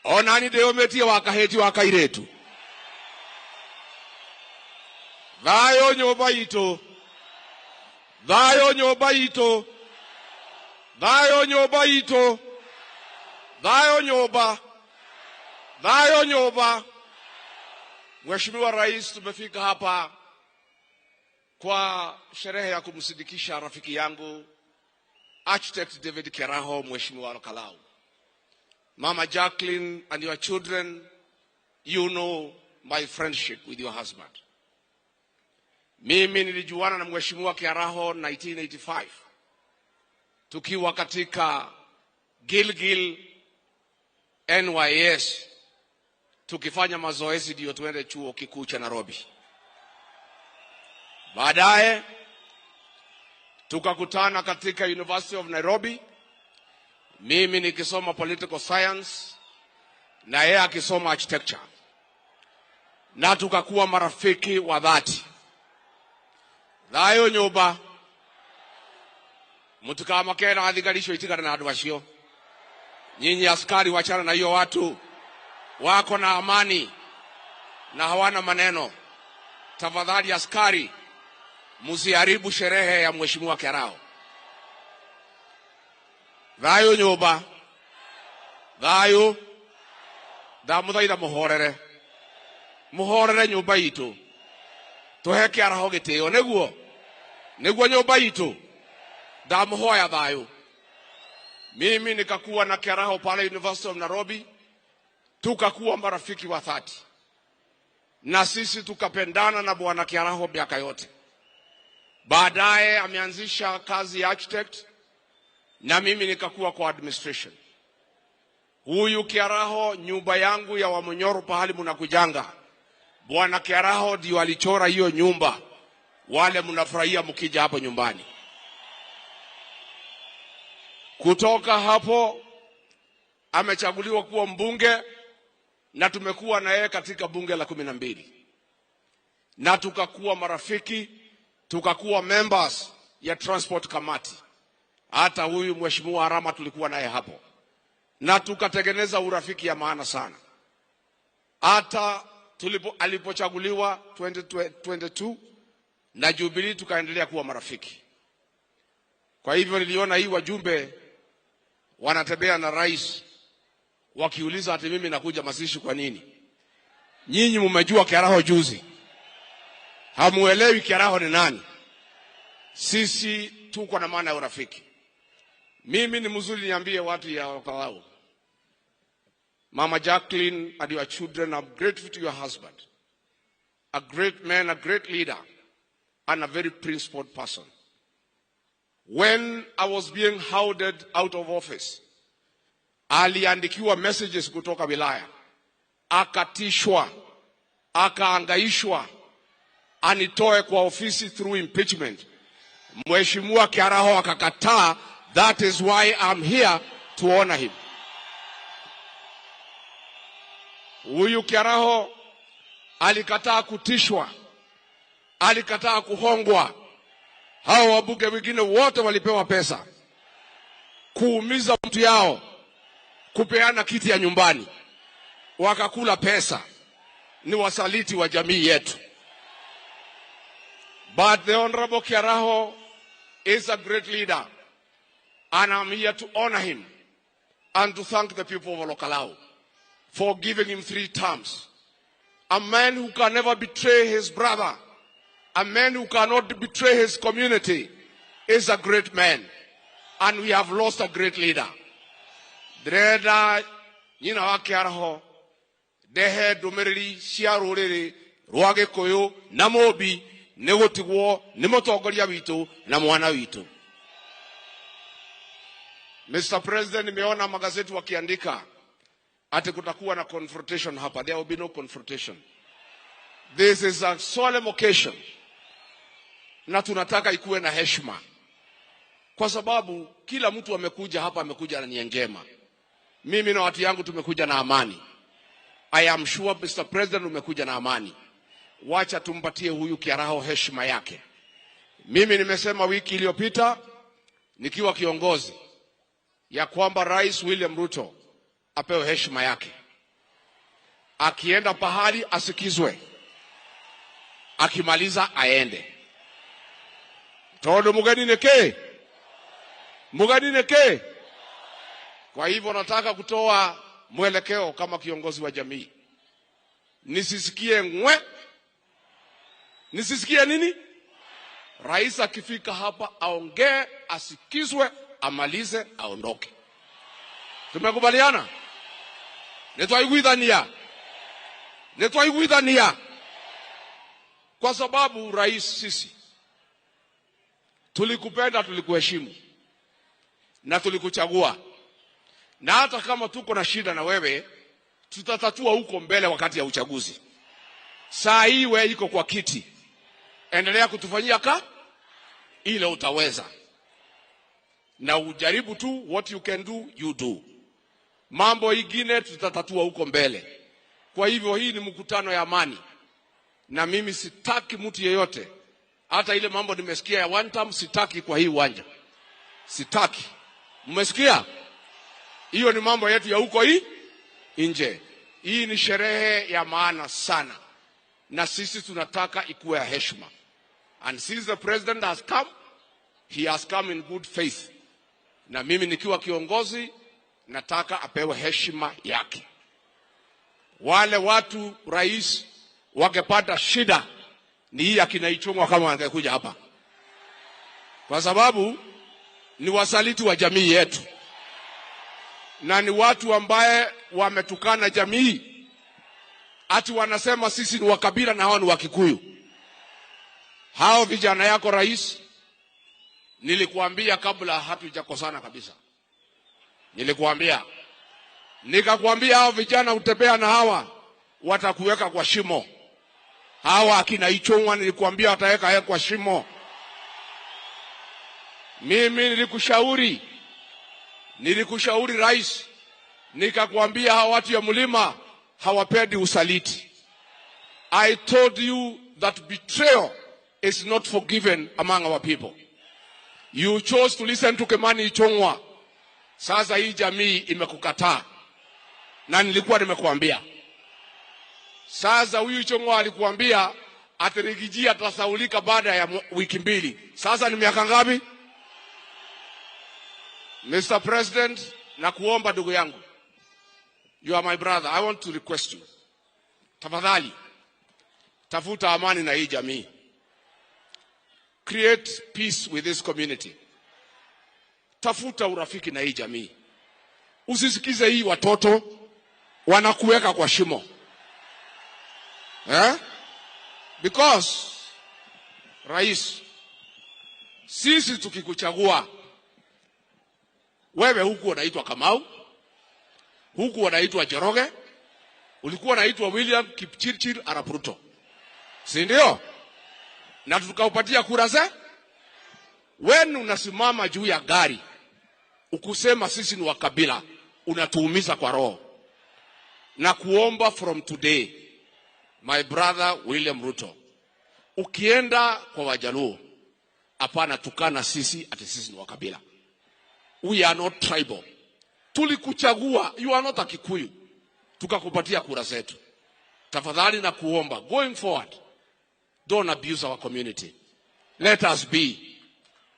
Ona ni ndĩyũmĩtie wa kahĩti wa kairĩtu. Thayũ nyũmba itũ, thayũ nyũmba itũ, thayũ nyũmba itũ, thayũ nyũmba, thayũ nyũmba. Mheshimiwa Rais, tumefika hapa kwa sherehe ya kumsindikisha rafiki yangu Architect David Kiaraho, Mheshimiwa Olkalou. Mama Jacqueline and your children, you know my friendship with your husband. Mimi nilijuana na Mheshimiwa Kiaraho 1985 tukiwa katika Gilgil NYS tukifanya mazoezi ndio tuende chuo kikuu cha Nairobi. Baadaye tukakutana katika University of Nairobi, mimi nikisoma political science na yeye akisoma architecture, na tukakuwa marafiki wa dhati. Thayo nyumba mutikamakena athigari icio itigana na andu acio. Nyinyi askari wachana na hiyo watu wako na amani na hawana maneno. Tafadhali askari, msiharibu sherehe ya Mheshimiwa Kiaraho. Thayo nyumba. Thayo. Ndamuthaitha muhorere. Muhorere nyumba itu. Tuhe Kiaraho gitio niguo. Niguo nyumba itu. Ndamuhoya thayo. Mimi nikakuwa na Kiaraho pale University of Nairobi, tukakuwa marafiki wa dhati. Na sisi tukapendana na bwana Kiaraho miaka yote. Baadaye ameanzisha kazi ya architect na mimi nikakuwa kwa administration. Huyu Kiaraho, nyumba yangu ya Wamunyoro pahali mnakujanga, bwana Kiaraho ndio alichora hiyo nyumba. Wale mnafurahia mkija hapo nyumbani. Kutoka hapo amechaguliwa kuwa mbunge na tumekuwa na yeye katika bunge la 12. Na tukakuwa marafiki, tukakuwa members ya transport committee. Hata huyu mheshimiwa Arama tulikuwa naye hapo. Na tukatengeneza urafiki ya maana sana. Hata alipochaguliwa 2022 na Jubilee tukaendelea kuwa marafiki. Kwa hivyo niliona hii wajumbe wanatembea na rais wakiuliza ati mimi nakuja mazishi kwa nini? Nyinyi mmejua Kiaraho juzi. Hamuelewi Kiaraho ni nani. Sisi tuko na maana ya urafiki. Mimi ni mzuri niambie watu ya Olkalou. Mama Jacqueline and your children, I'm grateful to your husband. A great man, a great leader, and a very principled person. When I was being hounded out of office, aliandikiwa messages kutoka wilaya. Akatishwa, akaangaishwa, anitoe kwa ofisi through impeachment. Mheshimiwa Kiaraho akakataa. That is why I'm here to honor him. Huyu Kiaraho alikataa kutishwa, alikataa kuhongwa. Hao wabunge wengine wote walipewa pesa kuumiza mtu yao, kupeana kiti ya nyumbani, wakakula pesa. Ni wasaliti wa jamii yetu. But the Honorable Kiaraho is a great leader, and I'm here to honor him and to thank the people of Olkalou for giving him 3 terms. A man who can never betray his brother, a man who cannot betray his community, is a great man. And we have lost a great leader. Ndĩrenda nyina wa Kiaraho ndehe ndũmĩrĩri cia rũrĩrĩ rwa Gĩkũyũ na Mũmbi nĩ gũtigwo nĩ mũtongoria witũ na mwana witũ. Mr. President, nimeona magazeti wakiandika ati kutakuwa na confrontation hapa. There will be no confrontation. This is a solemn occasion. Na tunataka ikuwe na heshima. Kwa sababu kila mtu amekuja hapa amekuja na nia njema. Mimi na watu yangu tumekuja na amani. I am sure Mr. President umekuja na amani. Wacha tumpatie huyu Kiaraho heshima yake. Mimi nimesema wiki iliyopita nikiwa kiongozi ya kwamba Rais William Ruto apewe heshima yake. Akienda pahali asikizwe. Akimaliza aende. Todo mugeni neke. Mugeni neke. Kwa hivyo nataka kutoa mwelekeo kama kiongozi wa jamii. Nisisikie ngwe. Nisisikie nini? Rais akifika hapa aongee, asikizwe, amalize, aondoke. Tumekubaliana? Nitwaiguithania. Nitwaiguithania. Kwa sababu rais, sisi tulikupenda, tulikuheshimu na tulikuchagua. Na hata kama tuko na shida na wewe, tutatatua huko mbele wakati ya uchaguzi. Saa hii wewe iko kwa kiti. Endelea kutufanyia ka ile utaweza. Na ujaribu tu, what you can do, you do. Mambo ingine tutatatua huko mbele. Kwa hivyo hii ni mkutano ya amani. Na mimi sitaki mtu yeyote. Hata ile mambo nimesikia ya one term sitaki kwa hii uwanja. Sitaki. Mmesikia? Hiyo ni mambo yetu ya huko hii nje. Hii ni sherehe ya maana sana. Na sisi tunataka ikuwe ya heshima. And since the president has come, he has come in good faith. Na mimi nikiwa kiongozi nataka apewe heshima yake. Wale watu, rais, wangepata shida ni hii akina Ichung'wa kama wangekuja hapa, kwa sababu ni wasaliti wa jamii yetu na ni watu ambaye wametukana jamii, ati wanasema sisi ni wakabila na hao ni Wakikuyu. Hao vijana yako, rais, nilikuambia kabla hatujakosana kabisa, nilikuambia, nikakwambia hao vijana utembea na hawa watakuweka kwa shimo. Hawa akina Ichung'wa nilikuambia wataweka kwa shimo. Mimi nilikushauri rais, nikakwambia hawa watu ya mlima hawapendi usaliti. I told you that betrayal is not forgiven among our people. You chose to listen to Kimani Ichung'wa. Sasa hii jamii imekukataa, na nilikuwa nimekuambia. Sasa huyu Ichung'wa alikuambia ati Riggy G atasaulika baada ya wiki 2. Sasa ni miaka ngapi? Mr. President, nakuomba ndugu yangu, you are my brother, I want to request you, tafadhali tafuta amani na hii jamii. Create peace with this community. Tafuta urafiki na hii jamii. Usisikize hii watoto wanakuweka kwa shimo. Eh? Because rais, sisi tukikuchagua wewe, huku unaitwa Kamau, huku unaitwa Njoroge, ulikuwa unaitwa William Kipchirchir Arap Ruto, si ndio? Na tukaupatia kura za wewe. Unasimama juu ya gari ukusema sisi ni wa kabila, unatuumiza kwa roho. Na kuomba from today, my brother William Ruto, ukienda kwa Wajaluo, hapana tukana sisi ati sisi ni wa kabila. We are not tribal. Tulikuchagua, you are not a Kikuyu, tukakupatia kura zetu. Tafadhali na kuomba, going forward, don't abuse our community. Let us be.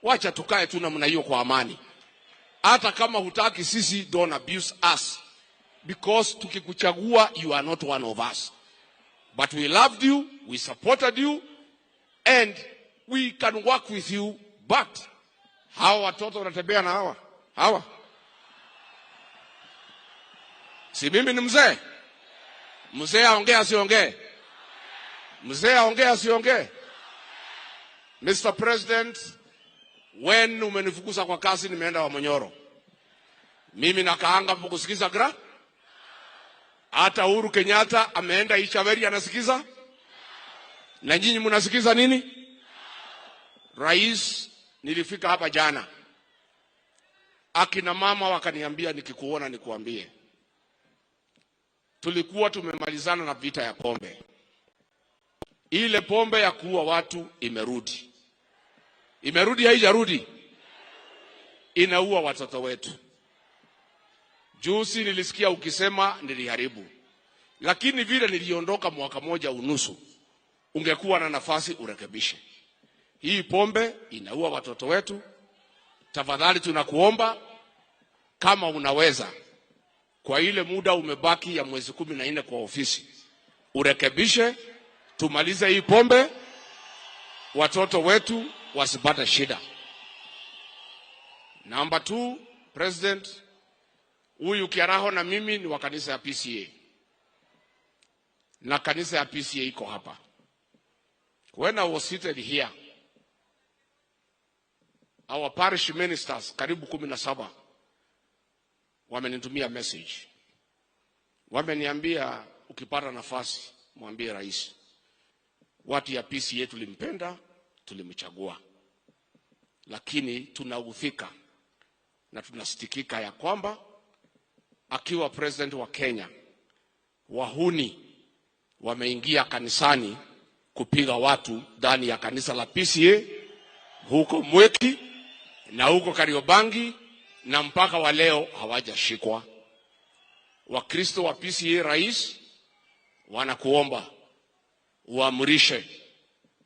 Wacha tukae tu namna hiyo kwa amani. Hata kama hutaki sisi, don't abuse us. Because tukikuchagua, you are not one of us. But we loved you, we supported you, and we can work with you. But hawa watoto wanatembea na hawa, hawa. Si mimi ni mzee? Mzee aongee asiongee? Mzee aongee asiongee? Mr. President, when umenifukuza kwa kazi nimeenda wa Monyoro, mimi nakaanga kusikiza gra? Hata Uhuru Kenyatta ameenda Ichaveri anasikiza? Na nyinyi mnasikiza nini? Rais, nilifika hapa jana, akina mama wakaniambia nikikuona nikuambie. Tulikuwa tumemalizana na vita ya pombe. Ile pombe ya kuua watu imerudi. Imerudi, haijarudi? Inaua watoto wetu. Juzi nilisikia ukisema niliharibu. Lakini vile niliondoka mwaka 1.5, ungekuwa na nafasi urekebishe. Hii pombe inaua watoto wetu. Tafadhali tunakuomba kama unaweza, kwa ile muda umebaki ya mwezi 14 kwa ofisi, urekebishe, tumalize hii pombe, watoto wetu wasipate shida. Number 2, President, huyu Kiaraho na mimi ni wa kanisa ya PCA. Na kanisa ya PCA iko hapa. When I was seated here, our parish ministers karibu 17 wamenitumia message. Wameniambia ukipata nafasi mwambie rais, watu ya PCA tulimpenda, tulimchagua. Lakini tunaudhika na tunasitikika ya kwamba akiwa president wa Kenya, wahuni wameingia kanisani kupiga watu ndani ya kanisa la PCA huko Mweki na huko Kariobangi, na mpaka wa leo hawajashikwa. Wakristo wa PCA, rais, wanakuomba uamrishe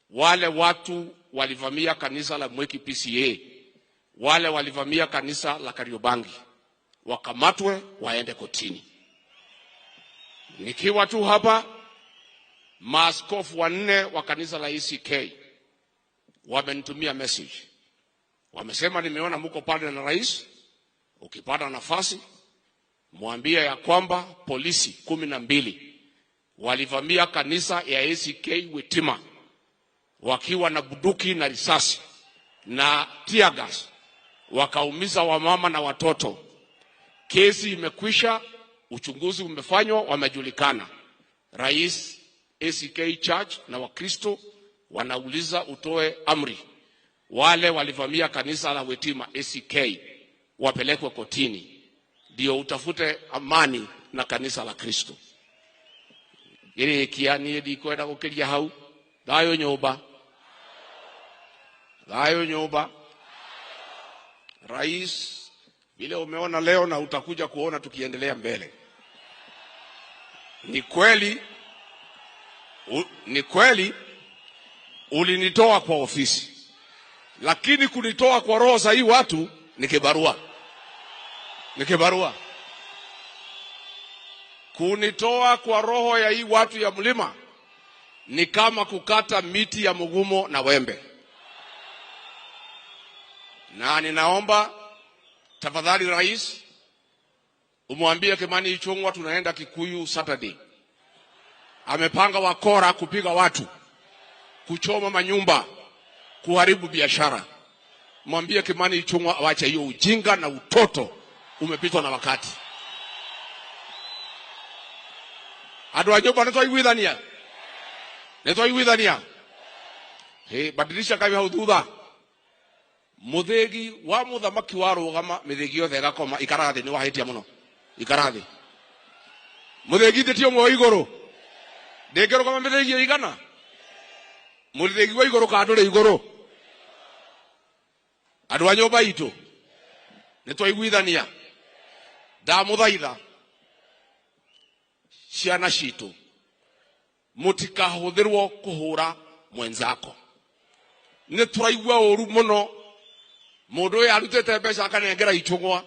wale watu walivamia kanisa la Mweki PCA Wale walivamia kanisa la Kariobangi wakamatwe waende kotini. Nikiwa tu hapa, maaskofu 4 wa kanisa la ECK wamenitumia message. Wamesema nimeona mko pale na rais, ukipata nafasi mwambie ya kwamba polisi 12 walivamia kanisa ya ACK Witima wakiwa na bunduki na risasi na tear gas, wakaumiza wamama na watoto. Kesi imekwisha, uchunguzi umefanywa, wamejulikana. Rais, ACK Church na Wakristo wanauliza utoe amri wale walivamia kanisa la Witima ACK wapelekwe kotini, ndio utafute amani na kanisa la Kristo. Iri kiani ndikwenda gukiria hau. Thayo nyumba, thayo nyumba. Rais, vile umeona leo na utakuja kuona tukiendelea mbele, ni kweli, ni kweli ulinitoa kwa ofisi, lakini kunitoa kwa roho za hii watu ni kibarua. Ni kibarua. Kunitoa kwa roho ya hii watu ya mlima ni kama kukata miti ya mugumo na wembe. Na ninaomba tafadhali rais, umwambie Kimani Ichung'wa tunaenda Kikuyu Saturday. Amepanga wakora kupiga watu, kuchoma manyumba, kuharibu biashara. Mwambie Kimani Ichung'wa awache hiyo ujinga na utoto, umepitwa na wakati. Andũ a nyũmba nĩtwaiguithania? Nĩtwaiguithania? Hĩ, badilisha kaĩ hau thutha. Mũthĩgi wa mũthamaki warũgama, mĩthĩgi yothe ĩgakoma. Ikara thĩ, nĩwahĩtia mũno. Ikara thĩ. Mũthĩgi thĩ ti ũmwe wa igũrũ. Ndĩngĩrũgama mĩthĩgi ĩigana? Mũthĩgi wa igũrũ kana ndũrĩ igũrũ? Andũ a nyũmba itũ nĩtwaiguithania. Ndamũthaitha ciana citũ mũtikahũthĩrwo kũhũra mwenzako. Nĩ tũraigua ũru mũno mũndũ ũyũ arutĩte mbeca akanengera Ichung'wa,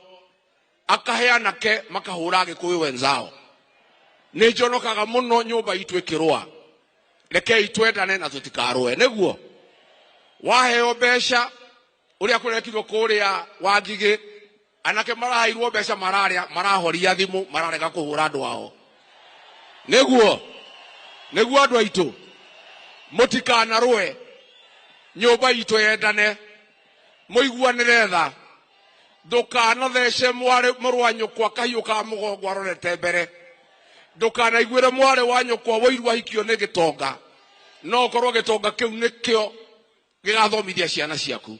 akahe anake makahũra Agĩkũyũ wenzao. Nĩ njonokaga mũno nyũmba itũ ĩkĩrũa. Rekei twendane na tũtikarũe. Nĩguo waheo mbeca ũrĩa kũrekirwo kũrĩa Wangigĩ, anake maraheirwo mbeca mararĩa, marahoria thimũ, mararega kũhũra andũ ao. Nĩguo, nĩguo andũ aitũ mũtikanarũe, nyũmba itũ yendane, mũiguanĩre tha. Ndũkanathece mwarĩ mũrũ wa nyũkwa kahiũ ka mũgongo arorete mbere. Ndũkanaiguĩre mwarĩ wa nyũkwa wũiru ahikio nĩ gĩtonga, no ũkorwo gĩtonga kĩu nĩkĩo gĩgathomithia ciana ciaku.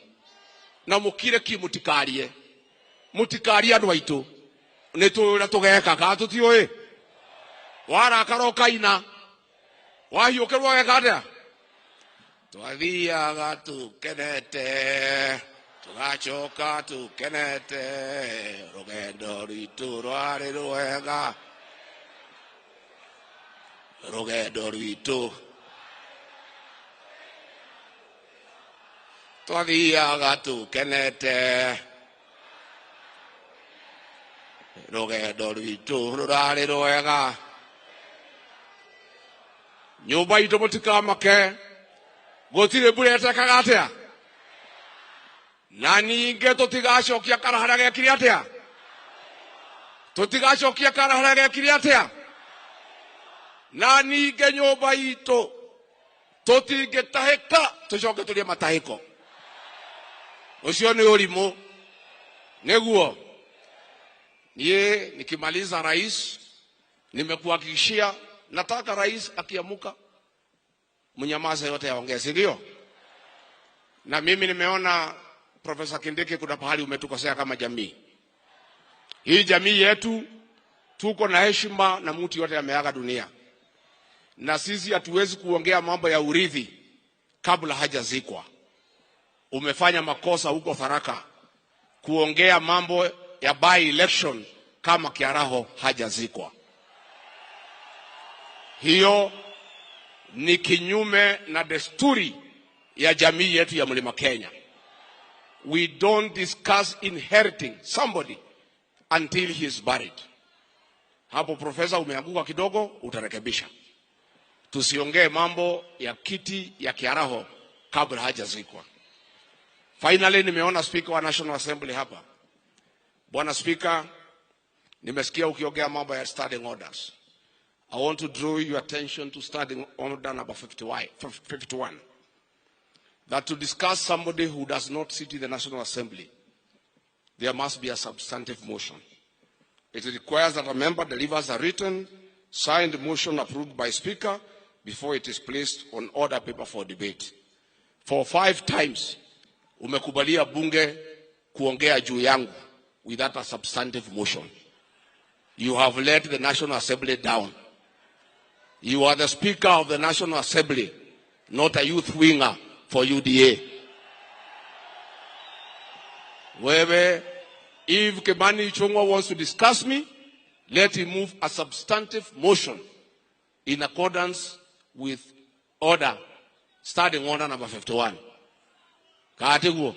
Na mũkire ki, mũtikarie, mũtikarie andũ aitũ. Nĩ tũĩ ũrĩa tũgeka kana tũtiũĩ? Warakara ũkaina, wahiũkĩrwo weka atĩa? Twathiaga tũkenete, tũgacoka tũkenete, rũgendo rwitũ rwarĩ rwega, rũgendo rwitũ. Twathiaga tũkenete, rũgendo rwitũ rũrarĩ rwega. Nyũmba itũ mũtikamake, gũtirĩ mbura ĩtekaga atĩa? Na ningĩ tũtigacokia kara harĩa gekire atĩa? Tũtigacokia kara harĩa gekire atĩa? Na ningĩ nyũmba itũ tũtingĩtahĩka tũcoke tũrĩe matahĩko. Ũcio nĩ ũrimũ. Nĩguo niĩ nikimaliza rais, nimekuhakikishia nataka rais akiamuka mnyamaze yote yaongee, si ndio? Na mimi nimeona Profesa Kindiki, kuna pahali umetukosea kama jamii. Hii jamii yetu tuko na heshima na mtu yote ameaga dunia. Na sisi hatuwezi kuongea mambo ya urithi kabla hajazikwa. Umefanya makosa huko Tharaka kuongea mambo ya by election kama Kiaraho hajazikwa. Hiyo ni kinyume na desturi ya jamii yetu ya Mlima Kenya. We don't discuss inheriting somebody until he is buried. Hapo profesa umeanguka kidogo, utarekebisha. Tusiongee mambo ya kiti ya Kiaraho kabla hajazikwa. Finally, nimeona Speaker wa National Assembly hapa. Bwana Speaker, nimesikia ukiongea mambo ya standing orders. I want to draw your attention to standing order number 51. That to discuss somebody who does not sit in the National Assembly, there must be a substantive motion. It requires that a member delivers a written, signed motion approved by Speaker before it is placed on order paper for debate. For 5 times, umekubalia bunge kuongea juu yangu without a substantive motion. You have let the National Assembly down. You are the Speaker of the National Assembly, not a youth winger for UDA. Wewe, if Kimani Ichung'wah wants to discuss me, let him move a substantive motion in accordance with order, starting order number 51. Kaatiguo.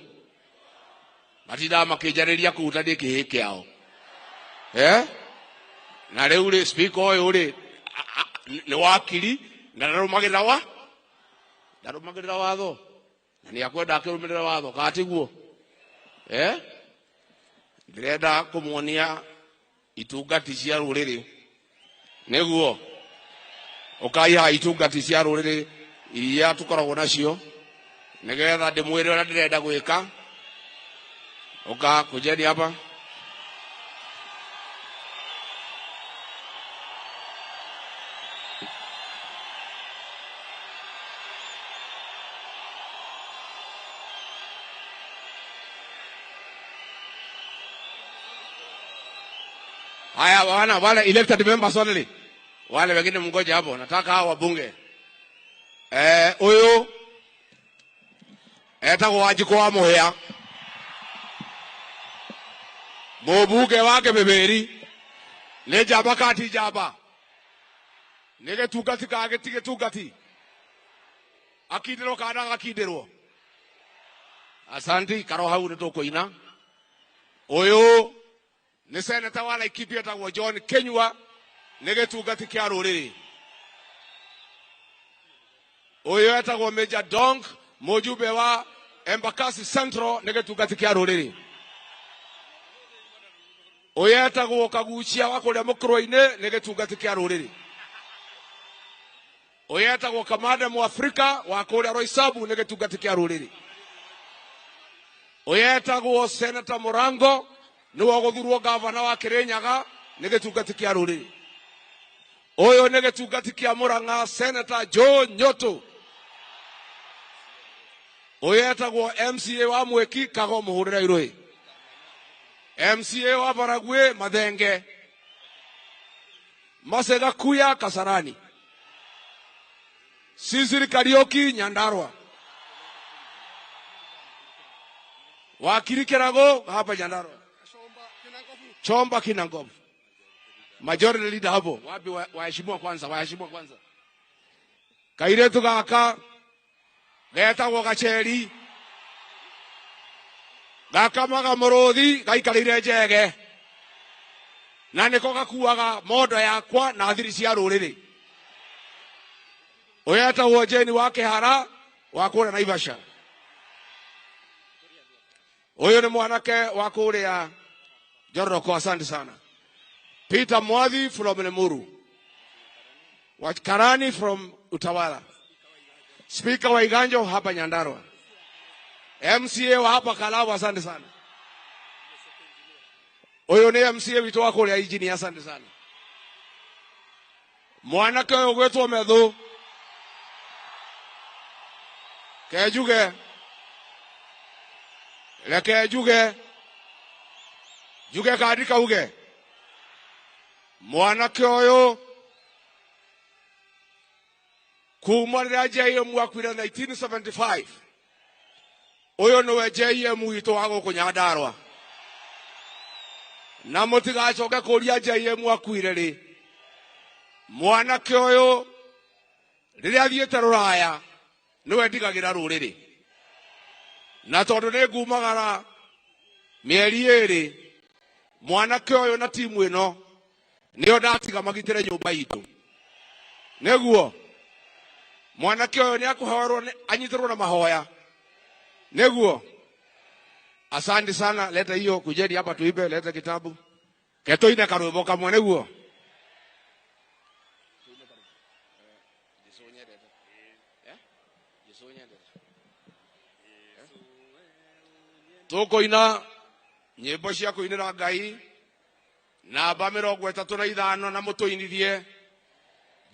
Matida makijariria kuutarie kihii kiao. Eh? Na riu ri speaker uyu ri ni wakiri na ndarumagira wa? Ndarumagira watho. Na ni akwenda akirumirira watho kaatiguo. Eh? Ndirenda kumuonia itungati cia ruriri. Niguo. Ukaiha itungati cia ruriri iria tukoragwo nacio nigetha ndimwire uria ndirenda gwika. Uka kujeni hapa. Haya wana wale elected members only. Wale wengine mngoje hapo. Nataka hao wabunge. Huyu etagwo Wanjikũ wa Mũhĩa. Mũbunge wake Mĩmĩri. Nĩ njamba kati njamba. Nĩ gĩtungati ka gĩti gĩtungati. Akindĩrwo kana agakindĩrwo. Asanti karo hau nĩ tũkũina. Ũyũ nĩ seneta wa Laikipia etagwo John Kinyua, nĩ gĩtungati kĩa rũrĩrĩ. Ũyũ etagwo Major Donk, mũjumbe wa Embakasi Central, nĩ gĩtungati kĩa rũrĩrĩ. Ũyũ etagwo Kaguchia wa kũrĩa Mũkũrwe-inĩ, nĩ gĩtungati kĩa rũrĩrĩ. Ũyũ etagwo Kamande Mũafrika wa kũrĩa Roysambu, nĩ gĩtungati kĩa rũrĩrĩ. Ũyũ etagwo Senator Murango, nĩwe ũgũthurwo gavana wa Kirinyaga, nĩ gĩtungati kĩa rũrĩrĩ. Ũyũ nĩ gĩtungati kĩa Murang'a, Senator Joe Nyoto. Ũyũ etagwo MCA wa Mwiki, Kago mũhũrĩre irũĩ. MCA wa Baragwe, Mathenge. Masega Kuya, Kasarani. Sisiri Kariuki, Nyandarua. Wakiri Kirago, hapa Nyandarua. Chomba Kinangovu. Majority leader hapo. Wapi waheshimiwa kwanza, waheshimiwa kwanza. Kairetu gaka getagwo Gacheri. Gakamaga mũrũthi gaikarĩire njege. Na nĩko gakuaga mondo yakwa na thiri cia rũrĩrĩ. Ũyũ etagwo Jane wa Kĩhara wa kũrĩa Naivasha. Ũyũ nĩ mwanake wa kũrĩa Joroko, asante sana. Peter Mwathi from Limuru. Wakarani from Utawala. Speaker wa Iganjo hapa Nyandarua. MCA wa hapa Kalawa, asante sana. Ũyũ nĩ MCA witũ wa kũrĩa Injinia, asante sana. Mwanake ũyũ ũgwĩtwo Methu. Kenjuge. Reke njuge. Njuge kandi kauge. Mwanake ũyũ kuma rĩrĩa JM akuire 1975, ũyũ nĩwe JM witũ wa gũkũ Nyandarua. Na mũtigacoke kũria JM akuire rĩ. Mwanake ũyũ rĩrĩa athiĩte rũraya nĩwe ndigagĩra rũrĩrĩ. Na tondu nĩ ngumagara mĩeri ĩrĩ, mwanake ũyũ na timu ĩno nĩo ndatiga magitĩre nyũmba itũ. Nĩguo mwanake ũyũ nĩakũhoerwo, anyitĩrwo na mahoya. Nĩguo. Asante sana. Leta hiyo, kujeni hapa tuibe, leta kitabu. Ketoine karwĩmbo kamwe nĩguo. Tũkũina nyĩmbo cia kũinĩra Ngai namba 35 na mũtũinithie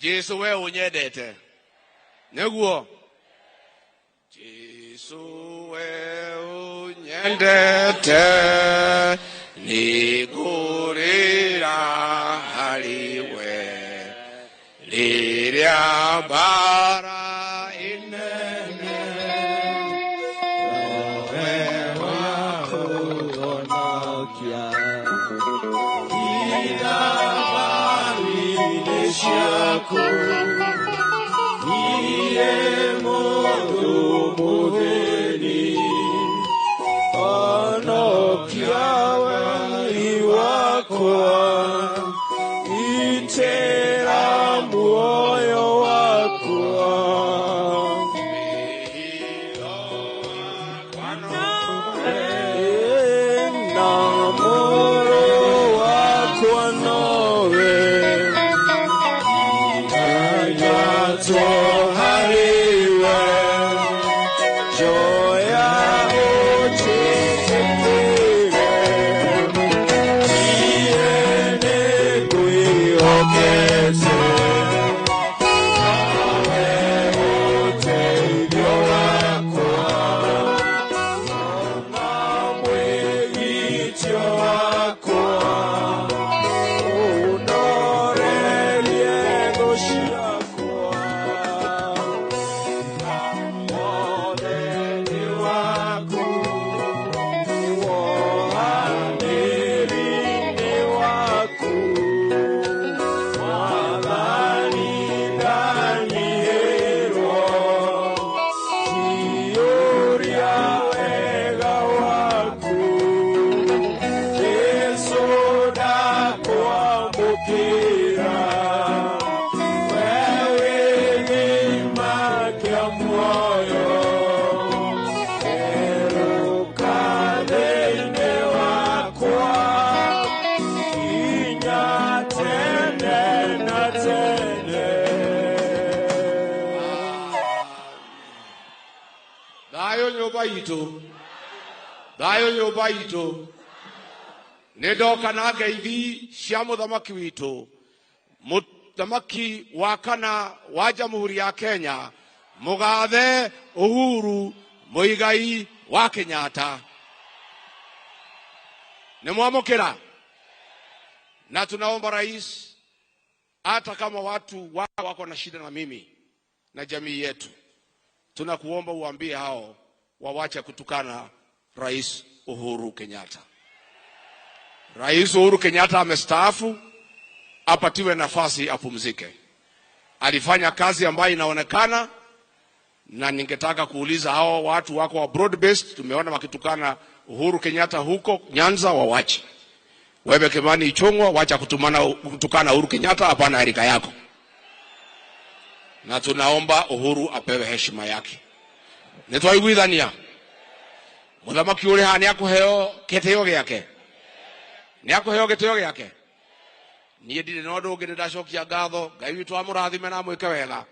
Jesu we ũnyendete. Nĩguo. Jesu we ũnyendete nĩngũrĩra harĩ we rĩrĩa mbara inene roho wakũhonokia Irabarire ciaku niĩ mũndũ mũthĩni honokia wei wakwa itĩra muoyo wakwa na mũrũ wakwa nowe ngatwo harĩ we njoya ũnjĩtĩkĩre niĩ nĩngwĩhokete nawe ũteithio wakwa na mwĩgitio wakwa ũnorerie thũ ciakwa wothe nĩ waku wohanĩri nĩ waku Mwathani ndanyihĩrwo kĩũria wega waku Jesu ndakwamũkĩra we wĩ gĩima kĩa muoyo erũka thĩinĩ wakwa kinya tene na tene. Thayũ nyũmba itũ, thayũ nyũmba itũ. Nĩ ndoka na ngeithi cia mũthamaki witũ, mũthamaki wa kana wa Jamhuri ya Kenya, mũgathe Uhuru Muigai wa Kenyatta. Nĩ mwamũkĩra? Na tunaomba rais, hata kama watu wako na shida na mimi na jamii yetu, tunakuomba uambie hao wawache kutukana Rais Uhuru Kenyatta. Rais Uhuru Kenyatta amestaafu, apatiwe nafasi apumzike. Alifanya kazi ambayo inaonekana, na ningetaka kuuliza hao watu wako wa broad based, tumeona wakitukana Uhuru Kenyatta huko Nyanza, wawache. Wewe Kimani Ichung'wa, wacha kutukana Uhuru Kenyatta, hapana rika yako. Na tunaomba Uhuru apewe heshima yake. Nitwaiguithania muthamaki uri haha niakuheo gĩtĩo gĩake, niakuheo gĩtĩo gĩake. Niĩ ndirĩ na ũndũ ũngĩ, nĩndacokia ngatho. Ngai witũ amũrathime na amwĩke wega.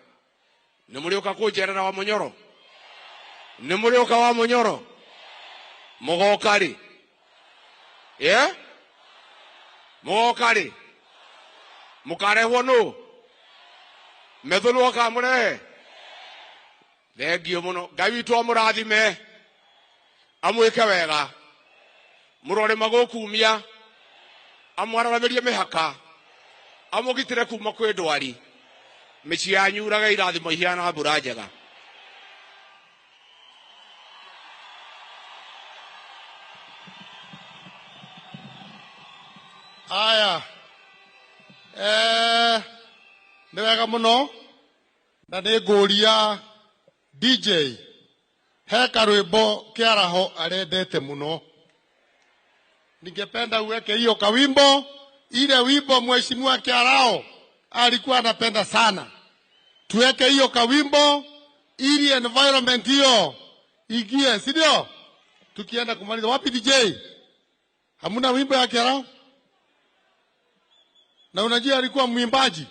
Nĩ mũrĩũka kũnjerera wa Mũnyoro? Nĩ mũrĩũka wa Mũnyoro? Mũgoka rĩ? Ĩ? Mũgoka rĩ? Mũkarehwo nũ? Methũ nĩwe ũkamũrehe? Thengiũ mũno. Ngai witũ amũrathime, amwĩke wega, mũrore magũkumia, amwararamĩrie mĩhaka, amũgitĩre kuma kwĩ ndwari, mĩciĩ yanyu urage irathimo ihiana mbura njega. Aya, nĩ wega mũno na nĩ ngũria DJ He karwimbo Kiaraho arendete muno. Ningependa uweke hiyo kawimbo, ile wimbo Mheshimiwa Kiaraho alikuwa anapenda sana. Tuweke hiyo kawimbo ili environment hiyo igie, si ndio? Tukienda kumaliza. Wapi DJ? Hamuna wimbo ya Kiaraho? Na unajua alikuwa mwimbaji.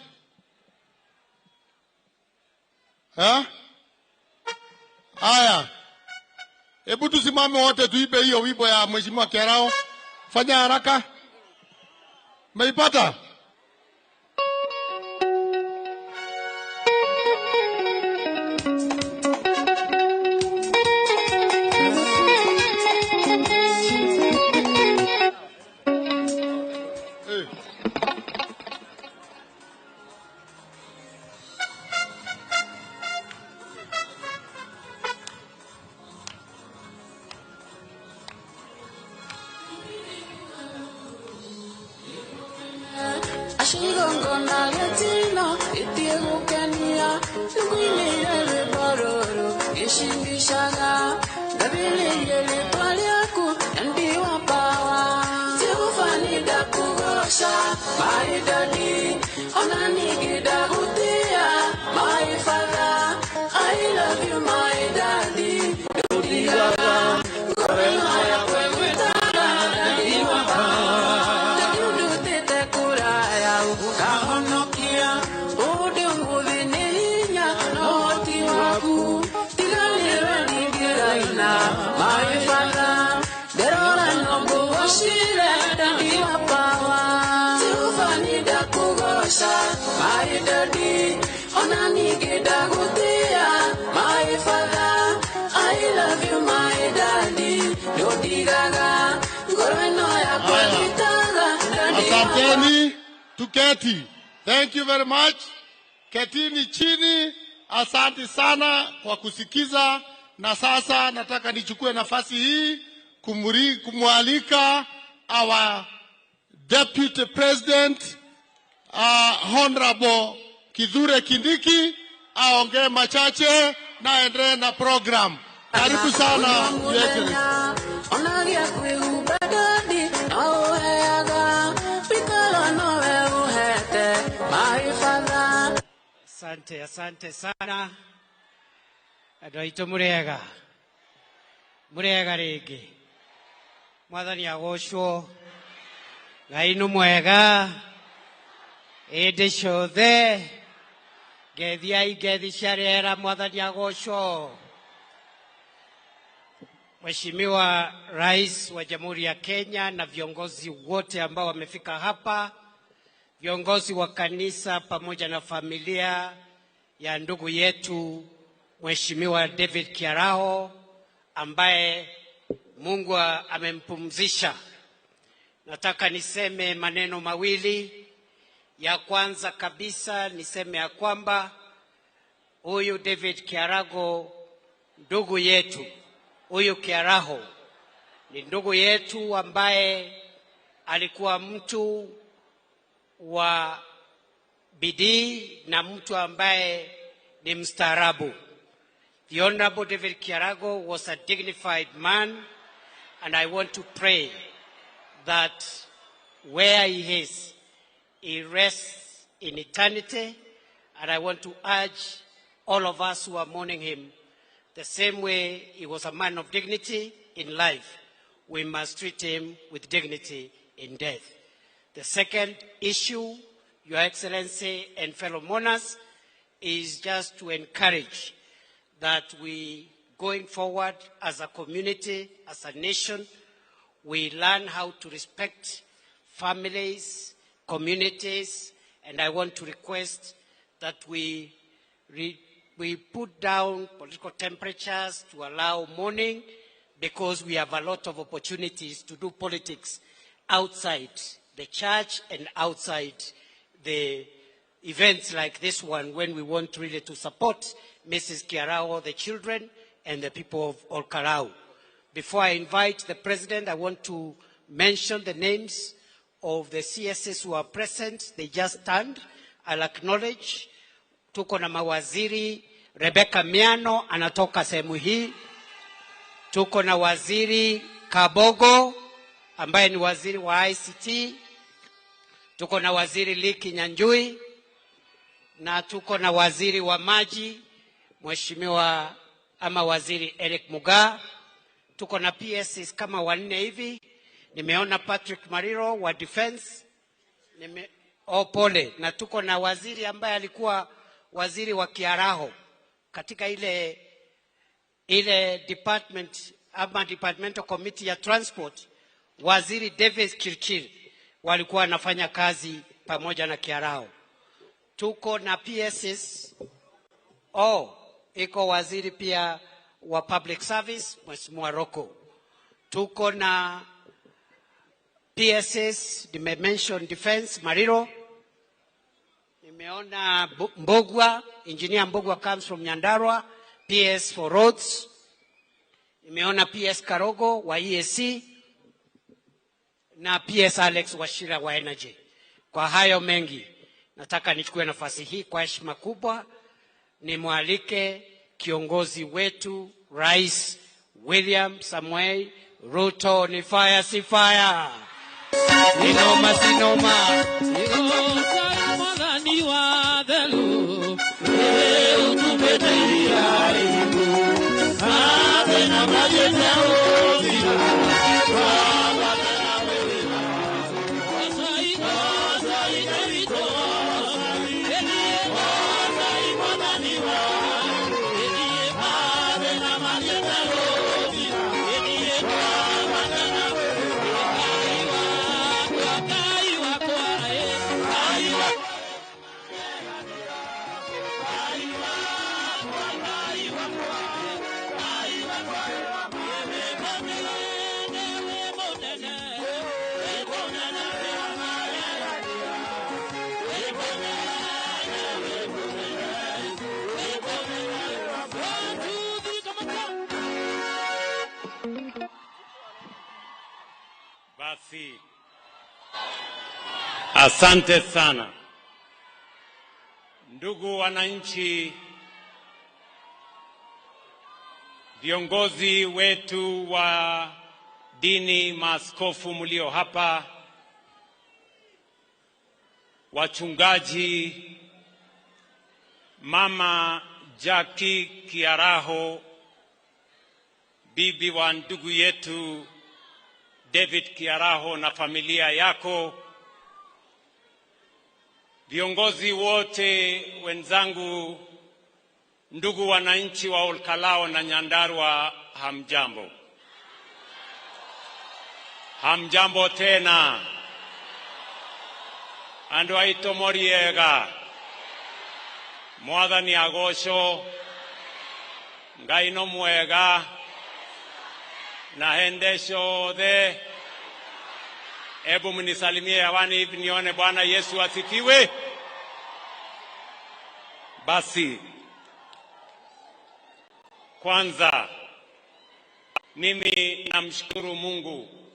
Ha? Haya. Hebu tusimame wote tuibe hiyo wimbo ya Mheshimiwa Kiaraho. Fanya haraka. Meipata? Asanteni, tuketi. Thank you very much. Ketini chini. Asante sana kwa kusikiza. Na sasa nataka nichukue nafasi hii kumwalika our Deputy President Honorable Kithure Kindiki aongee machache na aendelee na program. Karibu sana, Your Excellency. Asante, asante sana. Andũ aitũ mũrĩega, mũrĩega rĩngĩ. Mwathani agocwo. Ngai nĩ mwega hĩndĩ ciothe. Ngethiai ngethi cia rĩera, Mwathani agocwo. Mheshimiwa Rais wa Jamhuri ya Kenya na viongozi wote ambao wamefika hapa, viongozi wa kanisa pamoja na familia ya ndugu yetu Mheshimiwa David Kiaraho ambaye Mungu amempumzisha. Nataka niseme maneno mawili. Ya kwanza kabisa niseme ya kwamba huyu David Kiaraho ndugu yetu, huyu Kiaraho ni ndugu yetu ambaye alikuwa mtu wa bidii na mtu ambaye ni mstaarabu. The Honorable David Kiaraho was a dignified man, and I want to pray that where he is, he rests in eternity. And I want to urge all of us who are mourning him, the same way he was a man of dignity in life, we must treat him with dignity in death. The second issue, Your Excellency and fellow mourners, is just to encourage that we, going forward as a community, as a nation, we learn how to respect families, communities, and I want to request that we put down political temperatures to allow mourning, because we have a lot of opportunities to do politics outside the church and outside the events like this one, when we want really to support Mrs. Kiaraho, the children, and the people of Olkalou. Before I invite the president, I want to mention the names of the CSs who are present. They just stand. I'll acknowledge. Tuko na mawaziri. Rebecca Miano anatoka sehemu hii. Tuko na Waziri Kabogo ambaye ni waziri wa ICT. Tuko na Waziri Liki Nyanjui na tuko na waziri wa maji Mheshimiwa ama Waziri Eric Mugaa. Tuko na PSs kama wanne hivi. Nimeona Patrick Mariro wa Defense. Pole. Na tuko na waziri ambaye alikuwa waziri wa Kiaraho katika ile department ama departmental committee ya transport, Waziri Davis Chirchir, walikuwa wanafanya kazi pamoja na Kiaraho. Tuko na PSs. Iko waziri pia wa public service Mheshimiwa Roko. Tuko na PSS, nime mention defense Mariro. Nimeona Mbogwa, Engineer Mbogwa comes from Nyandarua, PS for roads. Nimeona PS Karogo wa EAC na PS Alex Wachira wa Energy. Kwa hayo mengi, nataka nichukue nafasi hii kwa heshima kubwa nimwalike kiongozi wetu Rais William Samuel Ruto. Ni fire si fire? Ni noma si noma? Basi, asante sana ndugu wananchi, viongozi wetu wa dini, maaskofu mlio hapa, wachungaji, Mama Jackie Kiaraho, bibi wa ndugu yetu David Kiaraho na familia yako, viongozi wote wenzangu, ndugu wananchi wa Olkalou na Nyandarua, hamjambo. Hamjambo tena. Andu aito moriega. Mwathani agocwo, Ngai no mwega, na hende ciothe. Ebu mnisalimie hewani hivi nione. Bwana Yesu asifiwe. Basi, kwanza mimi namshukuru Mungu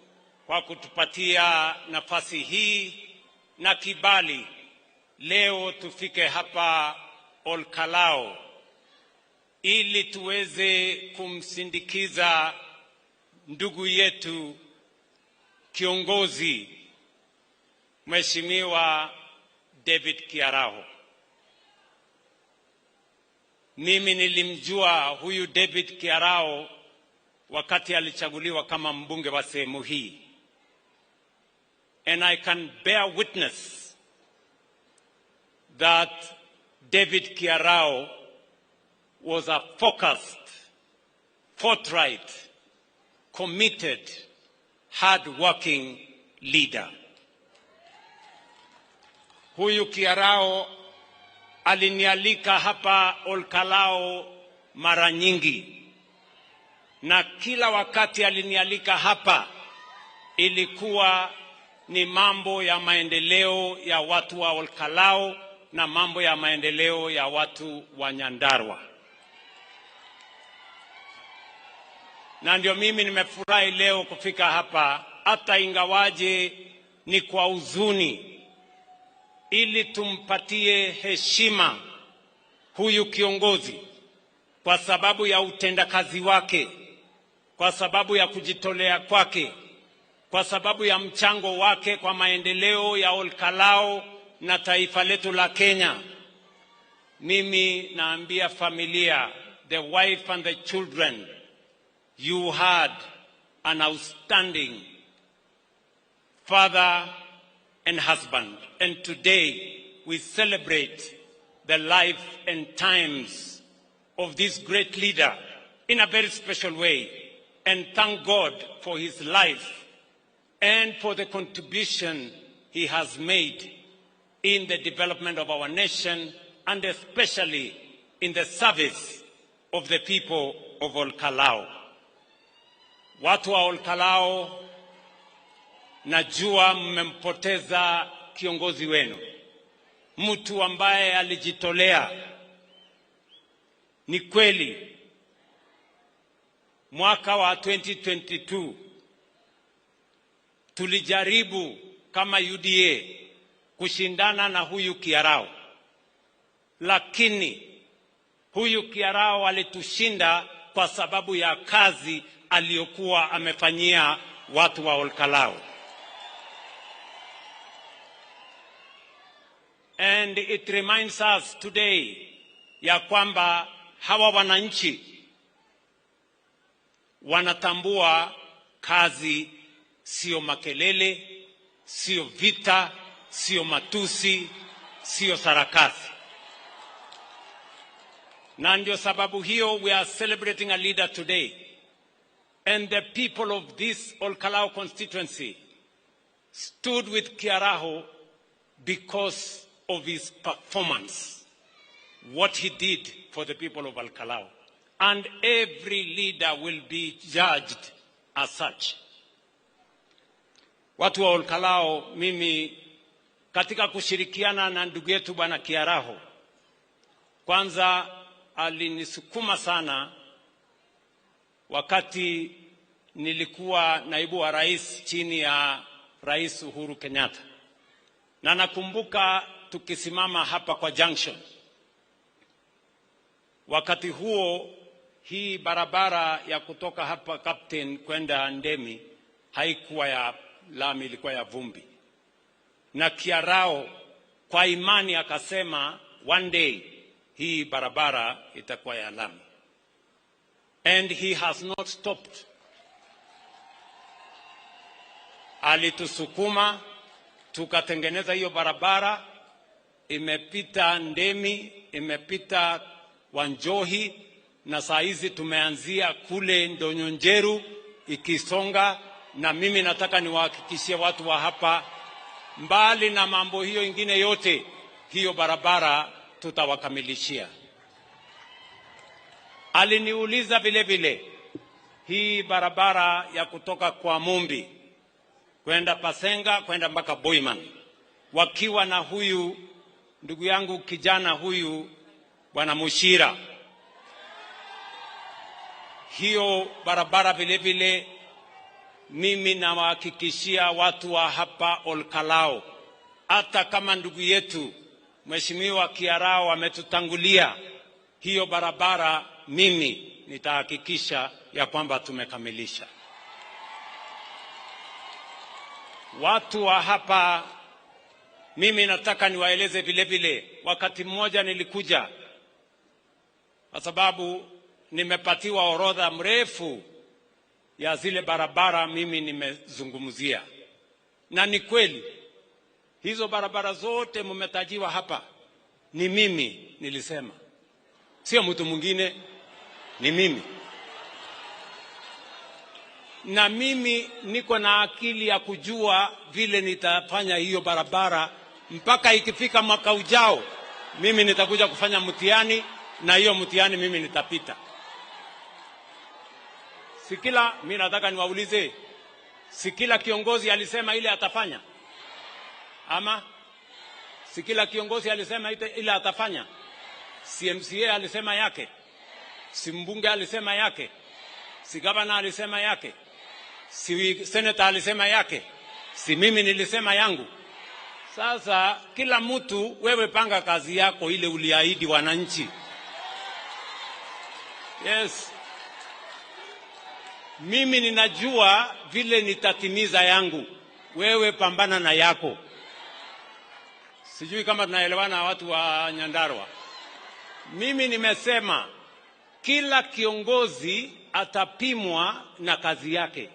kwa kutupatia nafasi hii na kibali leo tufike hapa Olkalou ili tuweze kumsindikiza ndugu yetu kiongozi Mheshimiwa David Kiaraho. Mimi nilimjua huyu David Kiaraho wakati alichaguliwa kama mbunge wa sehemu hii. And I can bear witness that David Kiaraho was a focused, forthright, committed, hard-working leader. Huyu Kiaraho alinialika hapa Olkalou mara nyingi, na kila wakati alinialika hapa ilikuwa ni mambo ya maendeleo ya watu wa Olkalou na mambo ya maendeleo ya watu wa Nyandarua. Na ndio mimi nimefurahi leo kufika hapa, hata ingawaje ni kwa huzuni, ili tumpatie heshima huyu kiongozi kwa sababu ya utendakazi wake, kwa sababu ya kujitolea kwake, kwa sababu ya mchango wake kwa maendeleo ya Olkalou na taifa letu la Kenya. Mimi naambia familia, the wife and the children, you had an outstanding father and husband. And today we celebrate the life and times of this great leader in a very special way, and thank God for his life and for the contribution he has made in the development of our nation and especially in the service of the people of Olkalou. Watu wa Olkalou, najua mmempoteza kiongozi wenu, mtu ambaye alijitolea. Ni kweli mwaka wa 2022 tulijaribu kama UDA kushindana na huyu Kiarao, lakini huyu Kiarao alitushinda kwa sababu ya kazi aliyokuwa amefanyia watu wa Olkalou. And it reminds us today ya kwamba hawa wananchi wanatambua kazi sio makelele, sio vita, sio matusi, sio sarakasi. Na ndio sababu hiyo we are celebrating a leader today. And the people of this Olkalou constituency stood with Kiaraho because of his performance, what he did for the people of Olkalou. And every leader will be judged as such. Watu wa Olkalou, mimi katika kushirikiana na ndugu yetu Bwana Kiaraho, kwanza alinisukuma sana wakati nilikuwa naibu wa rais chini ya Rais Uhuru Kenyatta. Na nakumbuka tukisimama hapa kwa junction. Wakati huo hii barabara ya kutoka hapa Captain kwenda Ndemi haikuwa ya lami, ilikuwa ya vumbi. Na Kiarao kwa imani akasema one day hii barabara itakuwa ya lami. And he has not stopped. Alitusukuma tukatengeneza hiyo barabara, imepita Ndemi, imepita Wanjohi, na saa hizi tumeanzia kule Ndonyonjeru ikisonga. Na mimi nataka niwahakikishie watu wa hapa, mbali na mambo hiyo ingine yote, hiyo barabara tutawakamilishia. Aliniuliza vile vile hii barabara ya kutoka kwa Mumbi kwenda Pasenga kwenda mpaka Boyman, wakiwa na huyu ndugu yangu kijana huyu Bwana Mushira. Hiyo barabara vile vile mimi nawahakikishia watu wa hapa Olkalou, hata kama ndugu yetu Mheshimiwa Kiarao ametutangulia, hiyo barabara mimi nitahakikisha ya kwamba tumekamilisha. Watu wa hapa mimi nataka niwaeleze vile vile, wakati mmoja nilikuja kwa sababu nimepatiwa orodha mrefu ya zile barabara mimi nimezungumzia. Na ni kweli hizo barabara zote mmetajiwa hapa ni mimi nilisema, sio mtu mwingine, ni mimi. Na mimi niko na akili ya kujua vile nitafanya hiyo barabara mpaka ikifika mwaka ujao mimi nitakuja kufanya mtihani, na hiyo mtihani mimi nitapita. Sikila, mimi nataka niwaulize, sikila kiongozi alisema ile atafanya? Ama sikila kiongozi alisema ile atafanya? Si MCA alisema yake, si mbunge alisema yake, si gavana alisema yake, si senator alisema yake, si mimi nilisema yangu. Sasa kila mtu, wewe panga kazi yako ile uliahidi wananchi. Yes. Mimi ninajua vile nitatimiza yangu, wewe pambana na yako. Sijui kama tunaelewana watu wa Nyandarua. Mimi nimesema kila kiongozi atapimwa na kazi yake.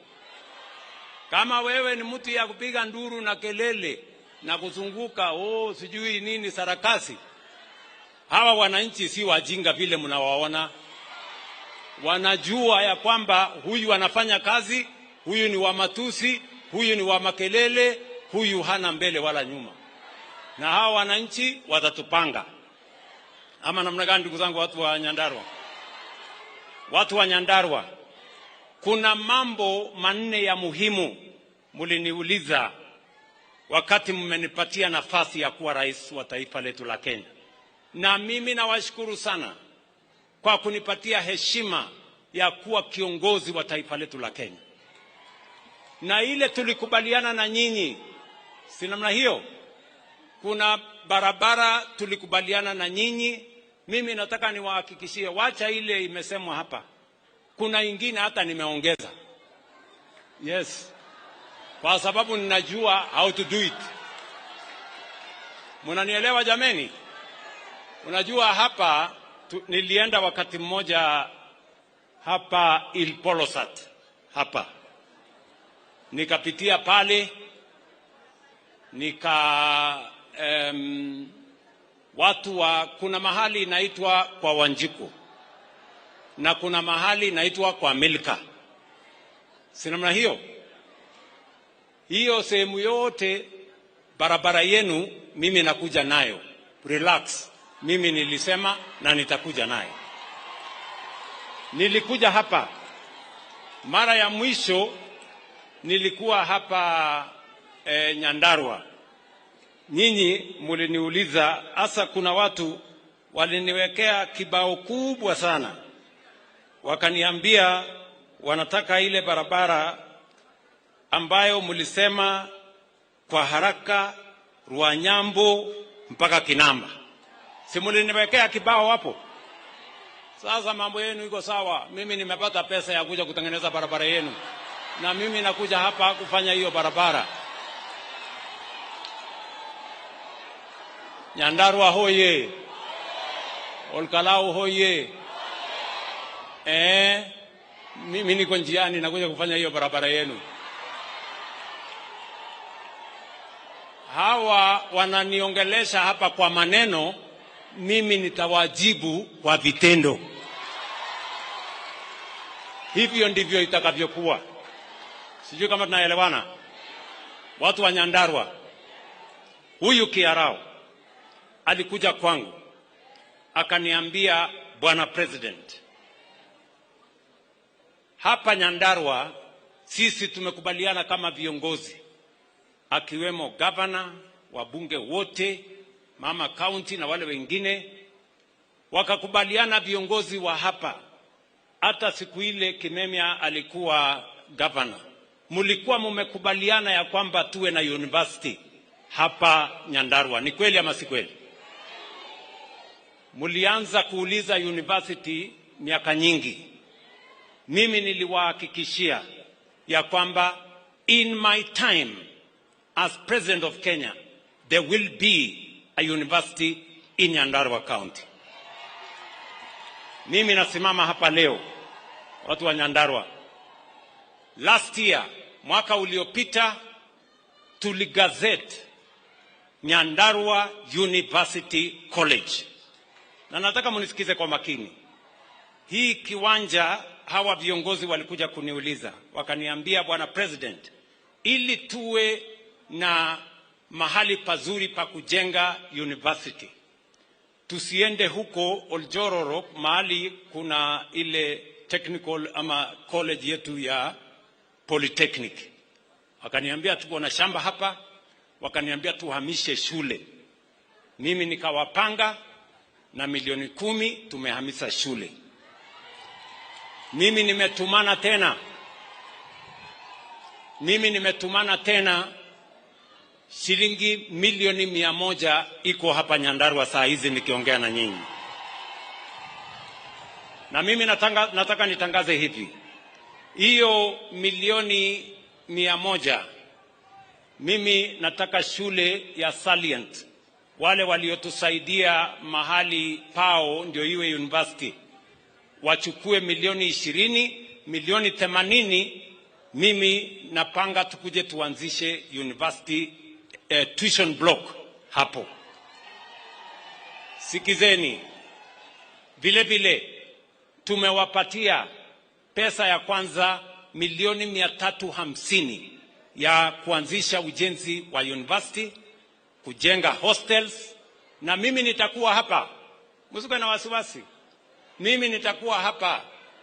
Kama wewe ni mtu ya kupiga nduru na kelele na kuzunguka, oh sijui nini sarakasi, hawa wananchi si wajinga vile mnawaona. Wanajua ya kwamba huyu anafanya kazi, huyu ni wa matusi, huyu ni wa makelele, huyu hana mbele wala nyuma. Na hawa wananchi watatupanga. Ama namna gani ndugu zangu watu wa Nyandarua? Watu wa Nyandarua, kuna mambo manne ya muhimu mliniuliza wakati mmenipatia nafasi ya kuwa rais wa taifa letu la Kenya. Na mimi nawashukuru sana kwa kunipatia heshima ya kuwa kiongozi wa taifa letu la Kenya. Na ile tulikubaliana na nyinyi, si namna hiyo? Kuna barabara tulikubaliana na nyinyi. Mimi nataka niwahakikishie, wacha ile imesemwa hapa, kuna ingine hata nimeongeza. Yes, kwa sababu ninajua how to do it. Mnanielewa jameni? Unajua hapa nilienda wakati mmoja hapa Ilpolosat hapa, nikapitia pale, nika watu wa, kuna mahali inaitwa kwa Wanjiku na kuna mahali inaitwa kwa Milka, si namna hiyo? Hiyo sehemu yote barabara yenu mimi nakuja nayo. Relax, mimi nilisema na nitakuja nayo. Nilikuja hapa mara ya mwisho, nilikuwa hapa Nyandarua. Nyinyi muliniuliza, hasa kuna watu waliniwekea kibao kubwa sana, wakaniambia wanataka ile barabara ambayo mulisema kwa haraka Ruanyambo mpaka Kinamba. Si muliniwekea kibao hapo? Sasa mambo yenu iko sawa, mimi nimepata pesa ya kuja kutengeneza barabara yenu, na mimi nakuja hapa kufanya hiyo barabara. Nyandarua hoye, Olkalau hoye. Mimi niko njiani nakuja kufanya hiyo barabara yenu. Hawa wananiongelesha hapa kwa maneno, mimi nitawajibu kwa vitendo. Hivyo ndivyo itakavyokuwa. Sijui kama tunaelewana. Watu wa Nyandarua, huyu Kiarao alikuja kwangu akaniambia, Bwana President, hapa Nyandarua sisi tumekubaliana kama viongozi, akiwemo governor, wabunge wote, mama county na wale wengine, wakakubaliana viongozi wa hapa. Hata siku ile Kimemia alikuwa governor, mulikuwa mumekubaliana ya kwamba tuwe na university hapa Nyandarua. Ni kweli ama si kweli? Mulianza kuuliza university miaka nyingi. Mimi niliwahakikishia ya kwamba in my time as President of Kenya there will be a university in Nyandarua County. Mimi nasimama hapa leo, watu wa Nyandarua. Last year, mwaka uliopita, tuligazette Nyandarua University College. Na nataka munisikize kwa makini. Hii kiwanja, hawa viongozi walikuja kuniuliza, wakaniambia, Bwana President, ili tuwe na mahali pazuri pa kujenga university, tusiende huko Oljororok mahali kuna ile technical ama college yetu ya polytechnic. Wakaniambia tuko na shamba hapa, wakaniambia tuhamishe shule. Mimi nikawapanga na milioni 10 tumehamisha shule. Mimi nimetumana tena. Mimi nimetumana tena shilingi milioni 100 iko hapa Nyandarua saa hizi nikiongea na nyinyi. Na mimi nataka nitangaze hivi. Hiyo milioni 100, mimi nataka shule ya Salient, wale waliotusaidia mahali pao ndio iwe university, wachukue milioni 20, milioni 80. Mimi napanga tukuje tuanzishe university tuition block hapo. Sikizeni, vile vile tumewapatia pesa ya kwanza milioni 350 ya kuanzisha ujenzi wa university, kujenga hostels, na mimi nitakuwa hapa, msikuwe na wasiwasi. Mimi nitakuwa hapa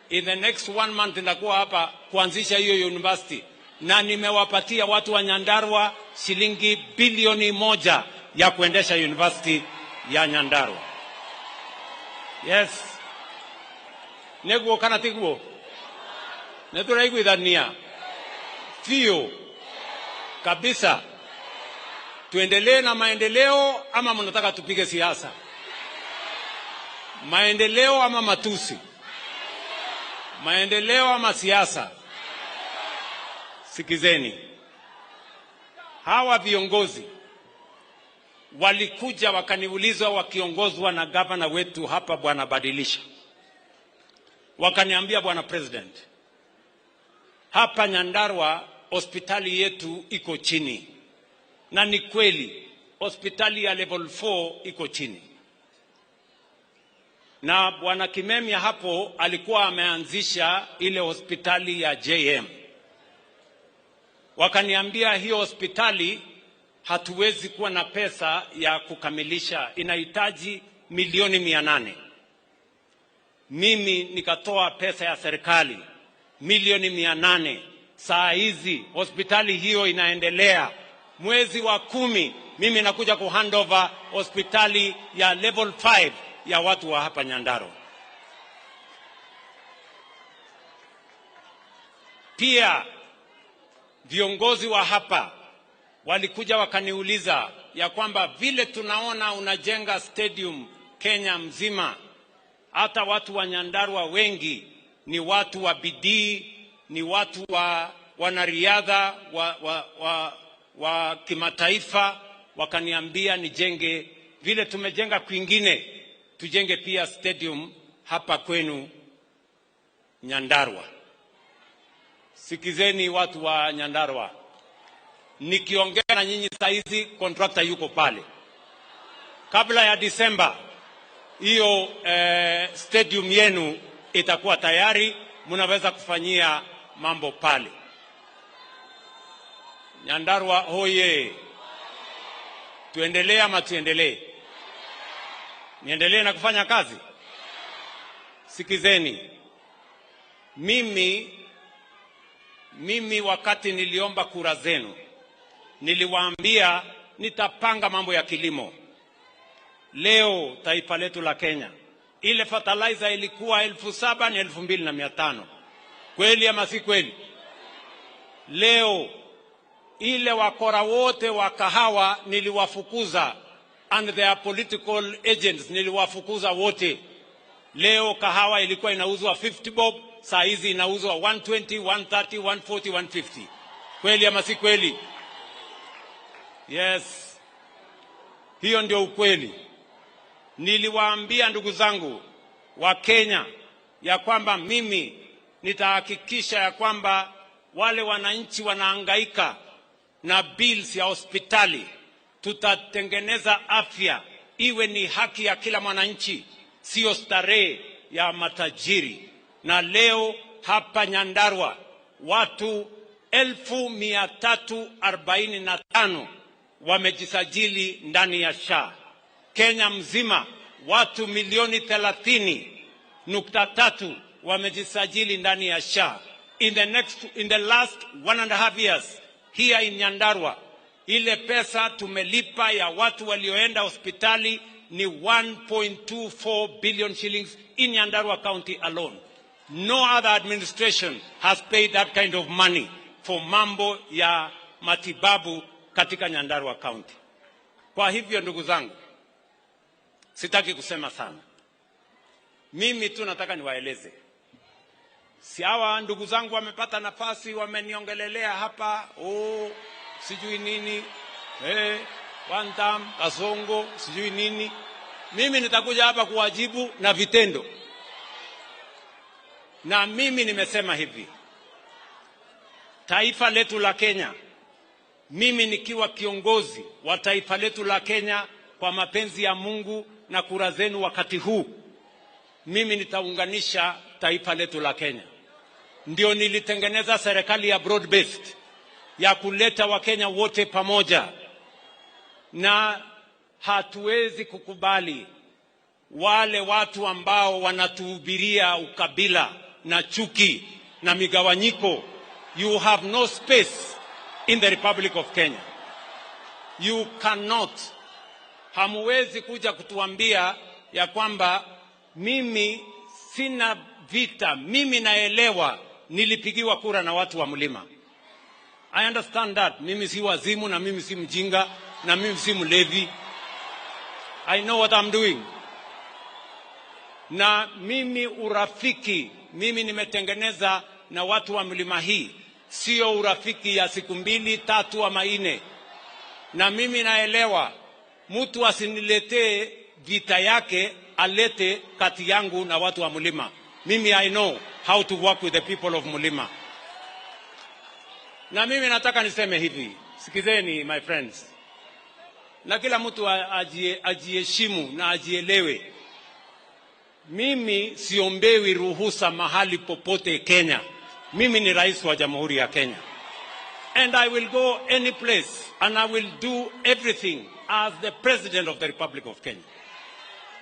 in the next 1 month, nitakuwa hapa kuanzisha hiyo university, na nimewapatia watu wa Nyandarua shilingi bilioni 1 ya kuendesha university ya Nyandarua. Yes. Neguo kana tiguo? Neturaiguithania fio kabisa. Tuendelee na maendeleo ama mnataka tupige siasa? Maendeleo ama matusi? Maendeleo ama siasa? Sikizeni, hawa viongozi walikuja wakaniuliza, wakiongozwa na gavana wetu hapa Bwana Badilisha, wakaniambia, Bwana President, hapa Nyandarua hospitali yetu iko chini. Na ni kweli, hospitali ya level 4 iko chini. Na Bwana Kimemia hapo alikuwa ameanzisha ile hospitali ya JM. Wakaniambia hiyo hospitali hatuwezi kuwa na pesa ya kukamilisha, inahitaji milioni 800. Mimi nikatoa pesa ya serikali milioni 800. Saa hizi hospitali hiyo inaendelea. Mwezi wa 10 mimi nakuja kuhandover hospitali ya level 5 ya watu wa hapa Nyandarua. Pia viongozi wa hapa walikuja wakaniuliza ya kwamba vile tunaona unajenga stadium Kenya mzima, hata watu wa Nyandarua wengi ni watu wa bidii, ni watu wa wanariadha wa kimataifa. Wakaniambia nijenge vile tumejenga kwingine, tujenge pia stadium hapa kwenu Nyandarua. Sikizeni watu wa Nyandarua, nikiongea na nyinyi saa hizi contractor yuko pale. Kabla ya Disemba hiyo stadium yenu itakuwa tayari, mnaweza kufanyia mambo pale. Nyandarua hoye! Tuendelee ama tuendelee? Niendelee na kufanya kazi? Sikizeni, mimi wakati niliomba kura zenu, niliwaambia nitapanga mambo ya kilimo. Leo taifa letu la Kenya, ile fertilizer ilikuwa 7,000 ni 2,500. Kweli ama si kweli? Leo ile wakora wote wa kahawa niliwafukuza, and their political agents niliwafukuza wote. Leo kahawa ilikuwa inauzwa 50 bob, saa hizi inauzwa 120, 130, 140, 150. Kweli ama si kweli? Yes. Hiyo ndio ukweli. Niliwaambia ndugu zangu wa Kenya ya kwamba mimi nitahakikisha ya kwamba wale wananchi wanahangaika na bills ya hospitali, tutatengeneza afya iwe ni haki ya kila mwananchi, sio starehe ya matajiri. Na leo hapa Nyandarua watu 345,000 wamejisajili ndani ya SHA. Kenya mzima watu milioni 30.3 wamejisajili ndani ya SHA. In the last 1.5 years here in Nyandarua, ile pesa tumelipa ya watu walioenda hospitali ni 1.24 billion shillings in Nyandarua County alone. No other administration has paid that kind of money for mambo ya matibabu katika Nyandarua County. Kwa hivyo ndugu zangu, sitaki kusema sana. Mimi tu nataka niwaeleze. Si hawa ndugu zangu wamepata nafasi, wameniongelelea hapa, oh, sijui nini, one time, Kasongo, sijui nini. Mimi nitakuja hapa kuwajibu na vitendo. Na mimi nimesema hivi, taifa letu la Kenya, mimi nikiwa kiongozi wa taifa letu la Kenya kwa mapenzi ya Mungu na kura zenu wakati huu, mimi nitaunganisha taifa letu la Kenya. Ndio nilitengeneza serikali ya broad based ya kuleta Wakenya wote pamoja. Na hatuwezi kukubali wale watu ambao wanatuhubiria ukabila na chuki na migawanyiko. You have no space in the Republic of Kenya. You cannot. Hamuwezi kuja kutuambia ya kwamba mimi sina vita, mimi naelewa nilipigiwa kura na watu wa mlima. I understand that. Mimi si wazimu na mimi si mjinga na mimi si mlevi. I know what I'm doing. Na mimi urafiki, mimi nimetengeneza na watu wa mlima hii, sio urafiki ya siku 2, 3 ama 4. Na mimi naelewa mtu asiniletee vita yake, alete kati yangu na watu wa mlima. Mimi I know how to work with the people of mlima. Na mimi nataka niseme hivi, sikizeni my friends. Na kila mtu ajiheshimu na ajielewe. Mimi siombewi ruhusa mahali popote Kenya. Mimi ni rais wa Jamhuri ya Kenya. And I will go any place and I will do everything as the President of the Republic of Kenya.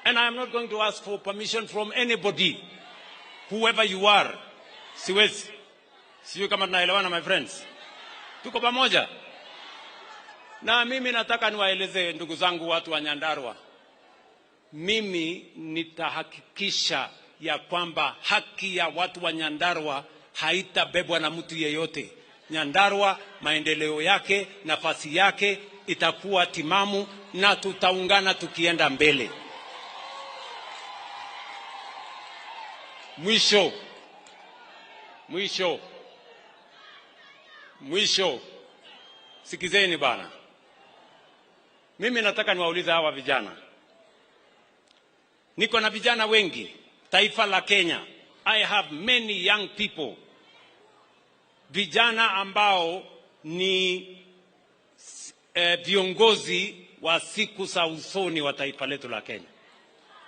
And I am not going to ask for permission from anybody, whoever you are. Siwezi. Sijui kama tunaelewana my friends. Tuko pamoja. Na mimi nataka niwaeleze ndugu zangu watu wa Nyandarua. Mimi nitahakikisha ya kwamba haki ya watu wa Nyandarua haitabebwa na mtu yeyote. Nyandarua maendeleo yake, nafasi yake itakuwa timamu na tutaungana tukienda mbele. Mwisho. Mwisho. Mwisho. Sikizeni bana. Mimi nataka niwaulize hawa vijana. Niko na vijana wengi, taifa la Kenya. I have many young people. Vijana ambao ni viongozi wa siku za usoni wa taifa letu la Kenya.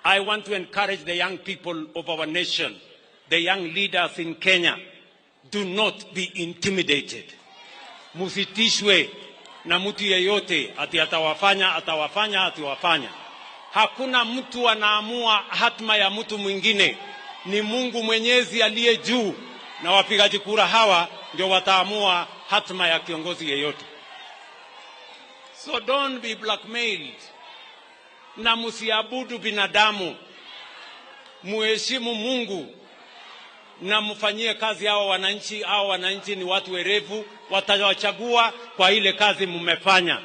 I want to encourage the young people of our nation, the young leaders in Kenya. Do not be intimidated. Musitishwe na mtu yeyote ati atawafanya, atawafanya, atiwafanya. Hakuna mtu anaamua hatma ya mtu mwingine. Ni Mungu Mwenyezi aliye juu, na wapigaji kura hawa ndio wataamua hatma ya kiongozi yeyote. So don't be blackmailed. Na msiabudu binadamu. Muheshimu Mungu na mfanyie kazi hawa wananchi. Hawa wananchi ni watu werevu, watawachagua kwa ile kazi mmefanya.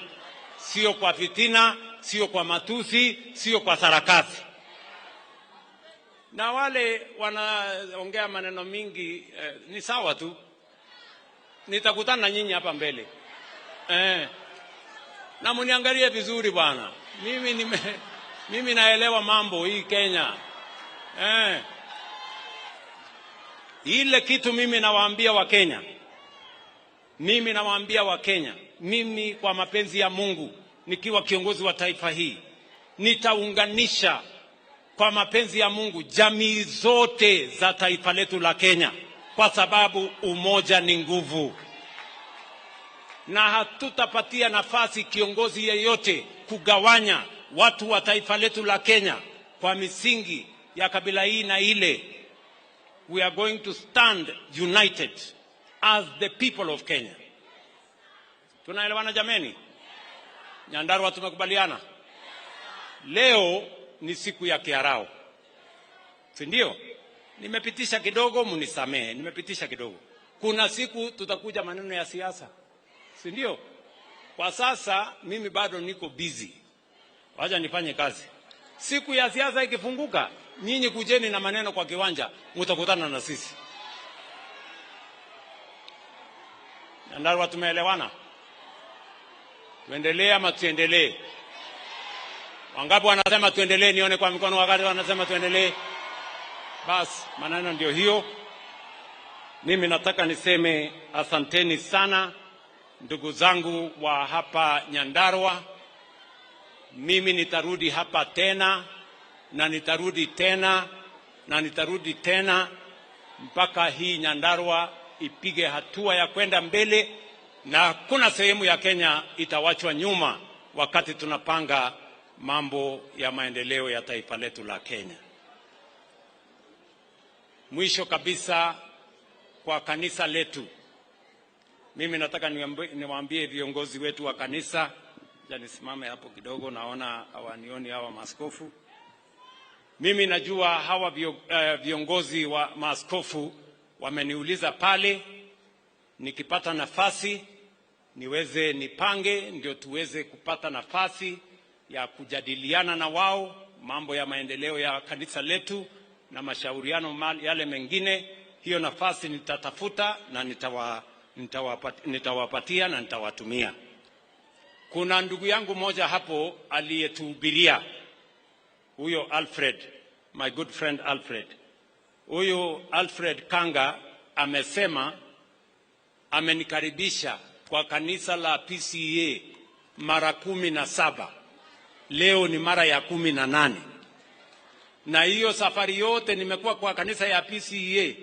Sio kwa fitina, sio kwa matusi, sio kwa sarakasi. Na wale wanaongea maneno mingi, ni sawa tu. Nitakutana na nyinyi hapa mbele. Na mniangalie vizuri bwana. Mimi naelewa mambo hii Kenya. Ile kitu mimi nawaambia wa Kenya. Mimi nawaambia wa Kenya, mimi kwa mapenzi ya Mungu nikiwa kiongozi wa taifa hii nitaunganisha kwa mapenzi ya Mungu jamii zote za taifa letu la Kenya, kwa sababu umoja ni nguvu. Na hatutapatia nafasi kiongozi yeyote kugawanya watu wa taifa letu la Kenya kwa misingi ya kabila hii na ile. We are going to stand united as the people of Kenya. Tunaelewana jameni? Nyandarua tumekubaliana. Leo ni siku ya Kiarao. Si ndio? Nimepitisha kidogo, mnisamehe. Nimepitisha kidogo. Kuna siku tutakuja maneno ya siasa. Si ndio? Kwa sasa mimi bado niko busy. Wacha nifanye kazi. Siku ya siasa ikifunguka, nyinyi kujeni na maneno kwa kiwanja, mtakutana na sisi. Nyandarua tumeelewana? Tuendelee ama tuendelee? Wangapi wanasema tuendelee? Nione kwa mikono wakati wanasema tuendelee. Bas, maneno ndio hiyo. Mimi nataka niseme asanteni sana ndugu zangu wa hapa Nyandarua. Mimi nitarudi hapa tena na nitarudi tena na nitarudi tena mpaka hii Nyandarua ipige hatua ya kwenda mbele, na hakuna sehemu ya Kenya itawachwa nyuma wakati tunapanga mambo ya maendeleo ya taifa letu la Kenya. Mwisho kabisa, kwa kanisa letu, mimi nataka niwaambie viongozi wetu wa kanisa, nisimame hapo kidogo, naona hawanioni hawa maaskofu. Mimi najua hawa viongozi wa maaskofu wameniuliza pale, nikipata nafasi niweze nipange ndio tuweze kupata nafasi ya kujadiliana na wao mambo ya maendeleo ya kanisa letu na mashauriano yale mengine. Hiyo nafasi nitatafuta na nitawapatia na nitawatumia. Kuna ndugu yangu moja hapo aliyetuhubiria, huyo Alfred, my good friend Alfred. Huyo Alfred Kanga amesema amenikaribisha kwa kanisa la PCA mara 17. Leo ni mara ya 18. Na hiyo safari yote nimekuwa kwa kanisa ya PCA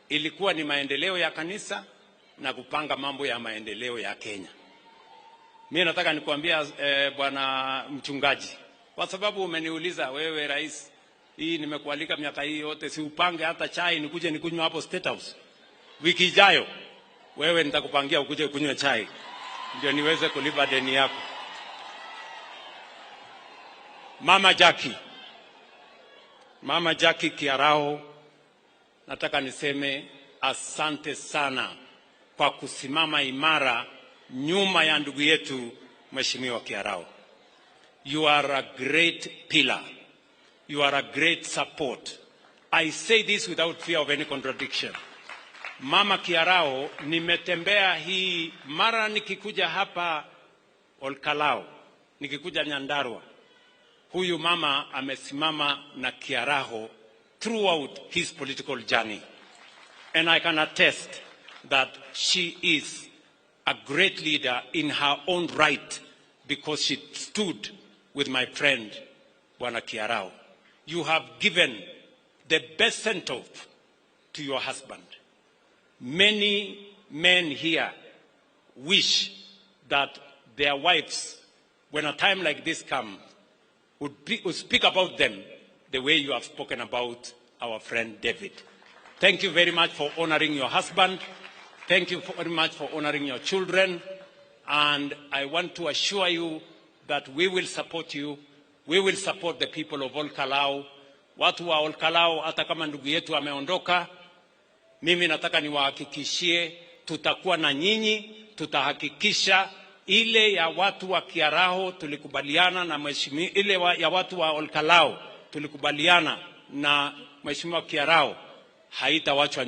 ilikuwa ni maendeleo ya kanisa na kupanga mambo ya maendeleo ya Kenya. Mimi nataka nikuambia bwana mchungaji, kwa sababu umeniuliza wewe rais, hii nimekualika miaka hii yote, si upange hata chai nikuje nikunywe hapo State House. Wiki ijayo wewe nitakupangia ukuje kunywa chai ndio niweze kulipa deni yako. Mama Jackie Kiaraho, nataka niseme asante sana kwa kusimama imara nyuma ya ndugu yetu Mheshimiwa Kiaraho. You are a great pillar. You are a great support. I say this without fear of any contradiction. Mama Kiaraho, nimetembea hii mara nikikuja hapa Olkalao, nikikuja Nyandarua. Huyu mama amesimama na Kiaraho throughout his political journey. And I can attest that she is a great leader in her own right because she stood with my friend, Bwana Kiaraho. You have given the best send-off to your husband. Many men here wish that their wives, when a time like this comes, would speak about them the way you have spoken about our friend David. Thank you very much for honoring your husband. Thank you very much for honoring your children. And I want to assure you that we will support you. We will support the people of Olkalou. Watu wa Olkalou, hata kama ndugu yetu ameondoka, mimi nataka niwahakikishie tutakuwa na nyinyi, tutahakikisha ile ya watu wa Kiaraho tulikubaliana na mheshimiwa, ile ya watu wa Olkalou tulikubaliana na Mheshimiwa Kiaraho haitawachwa.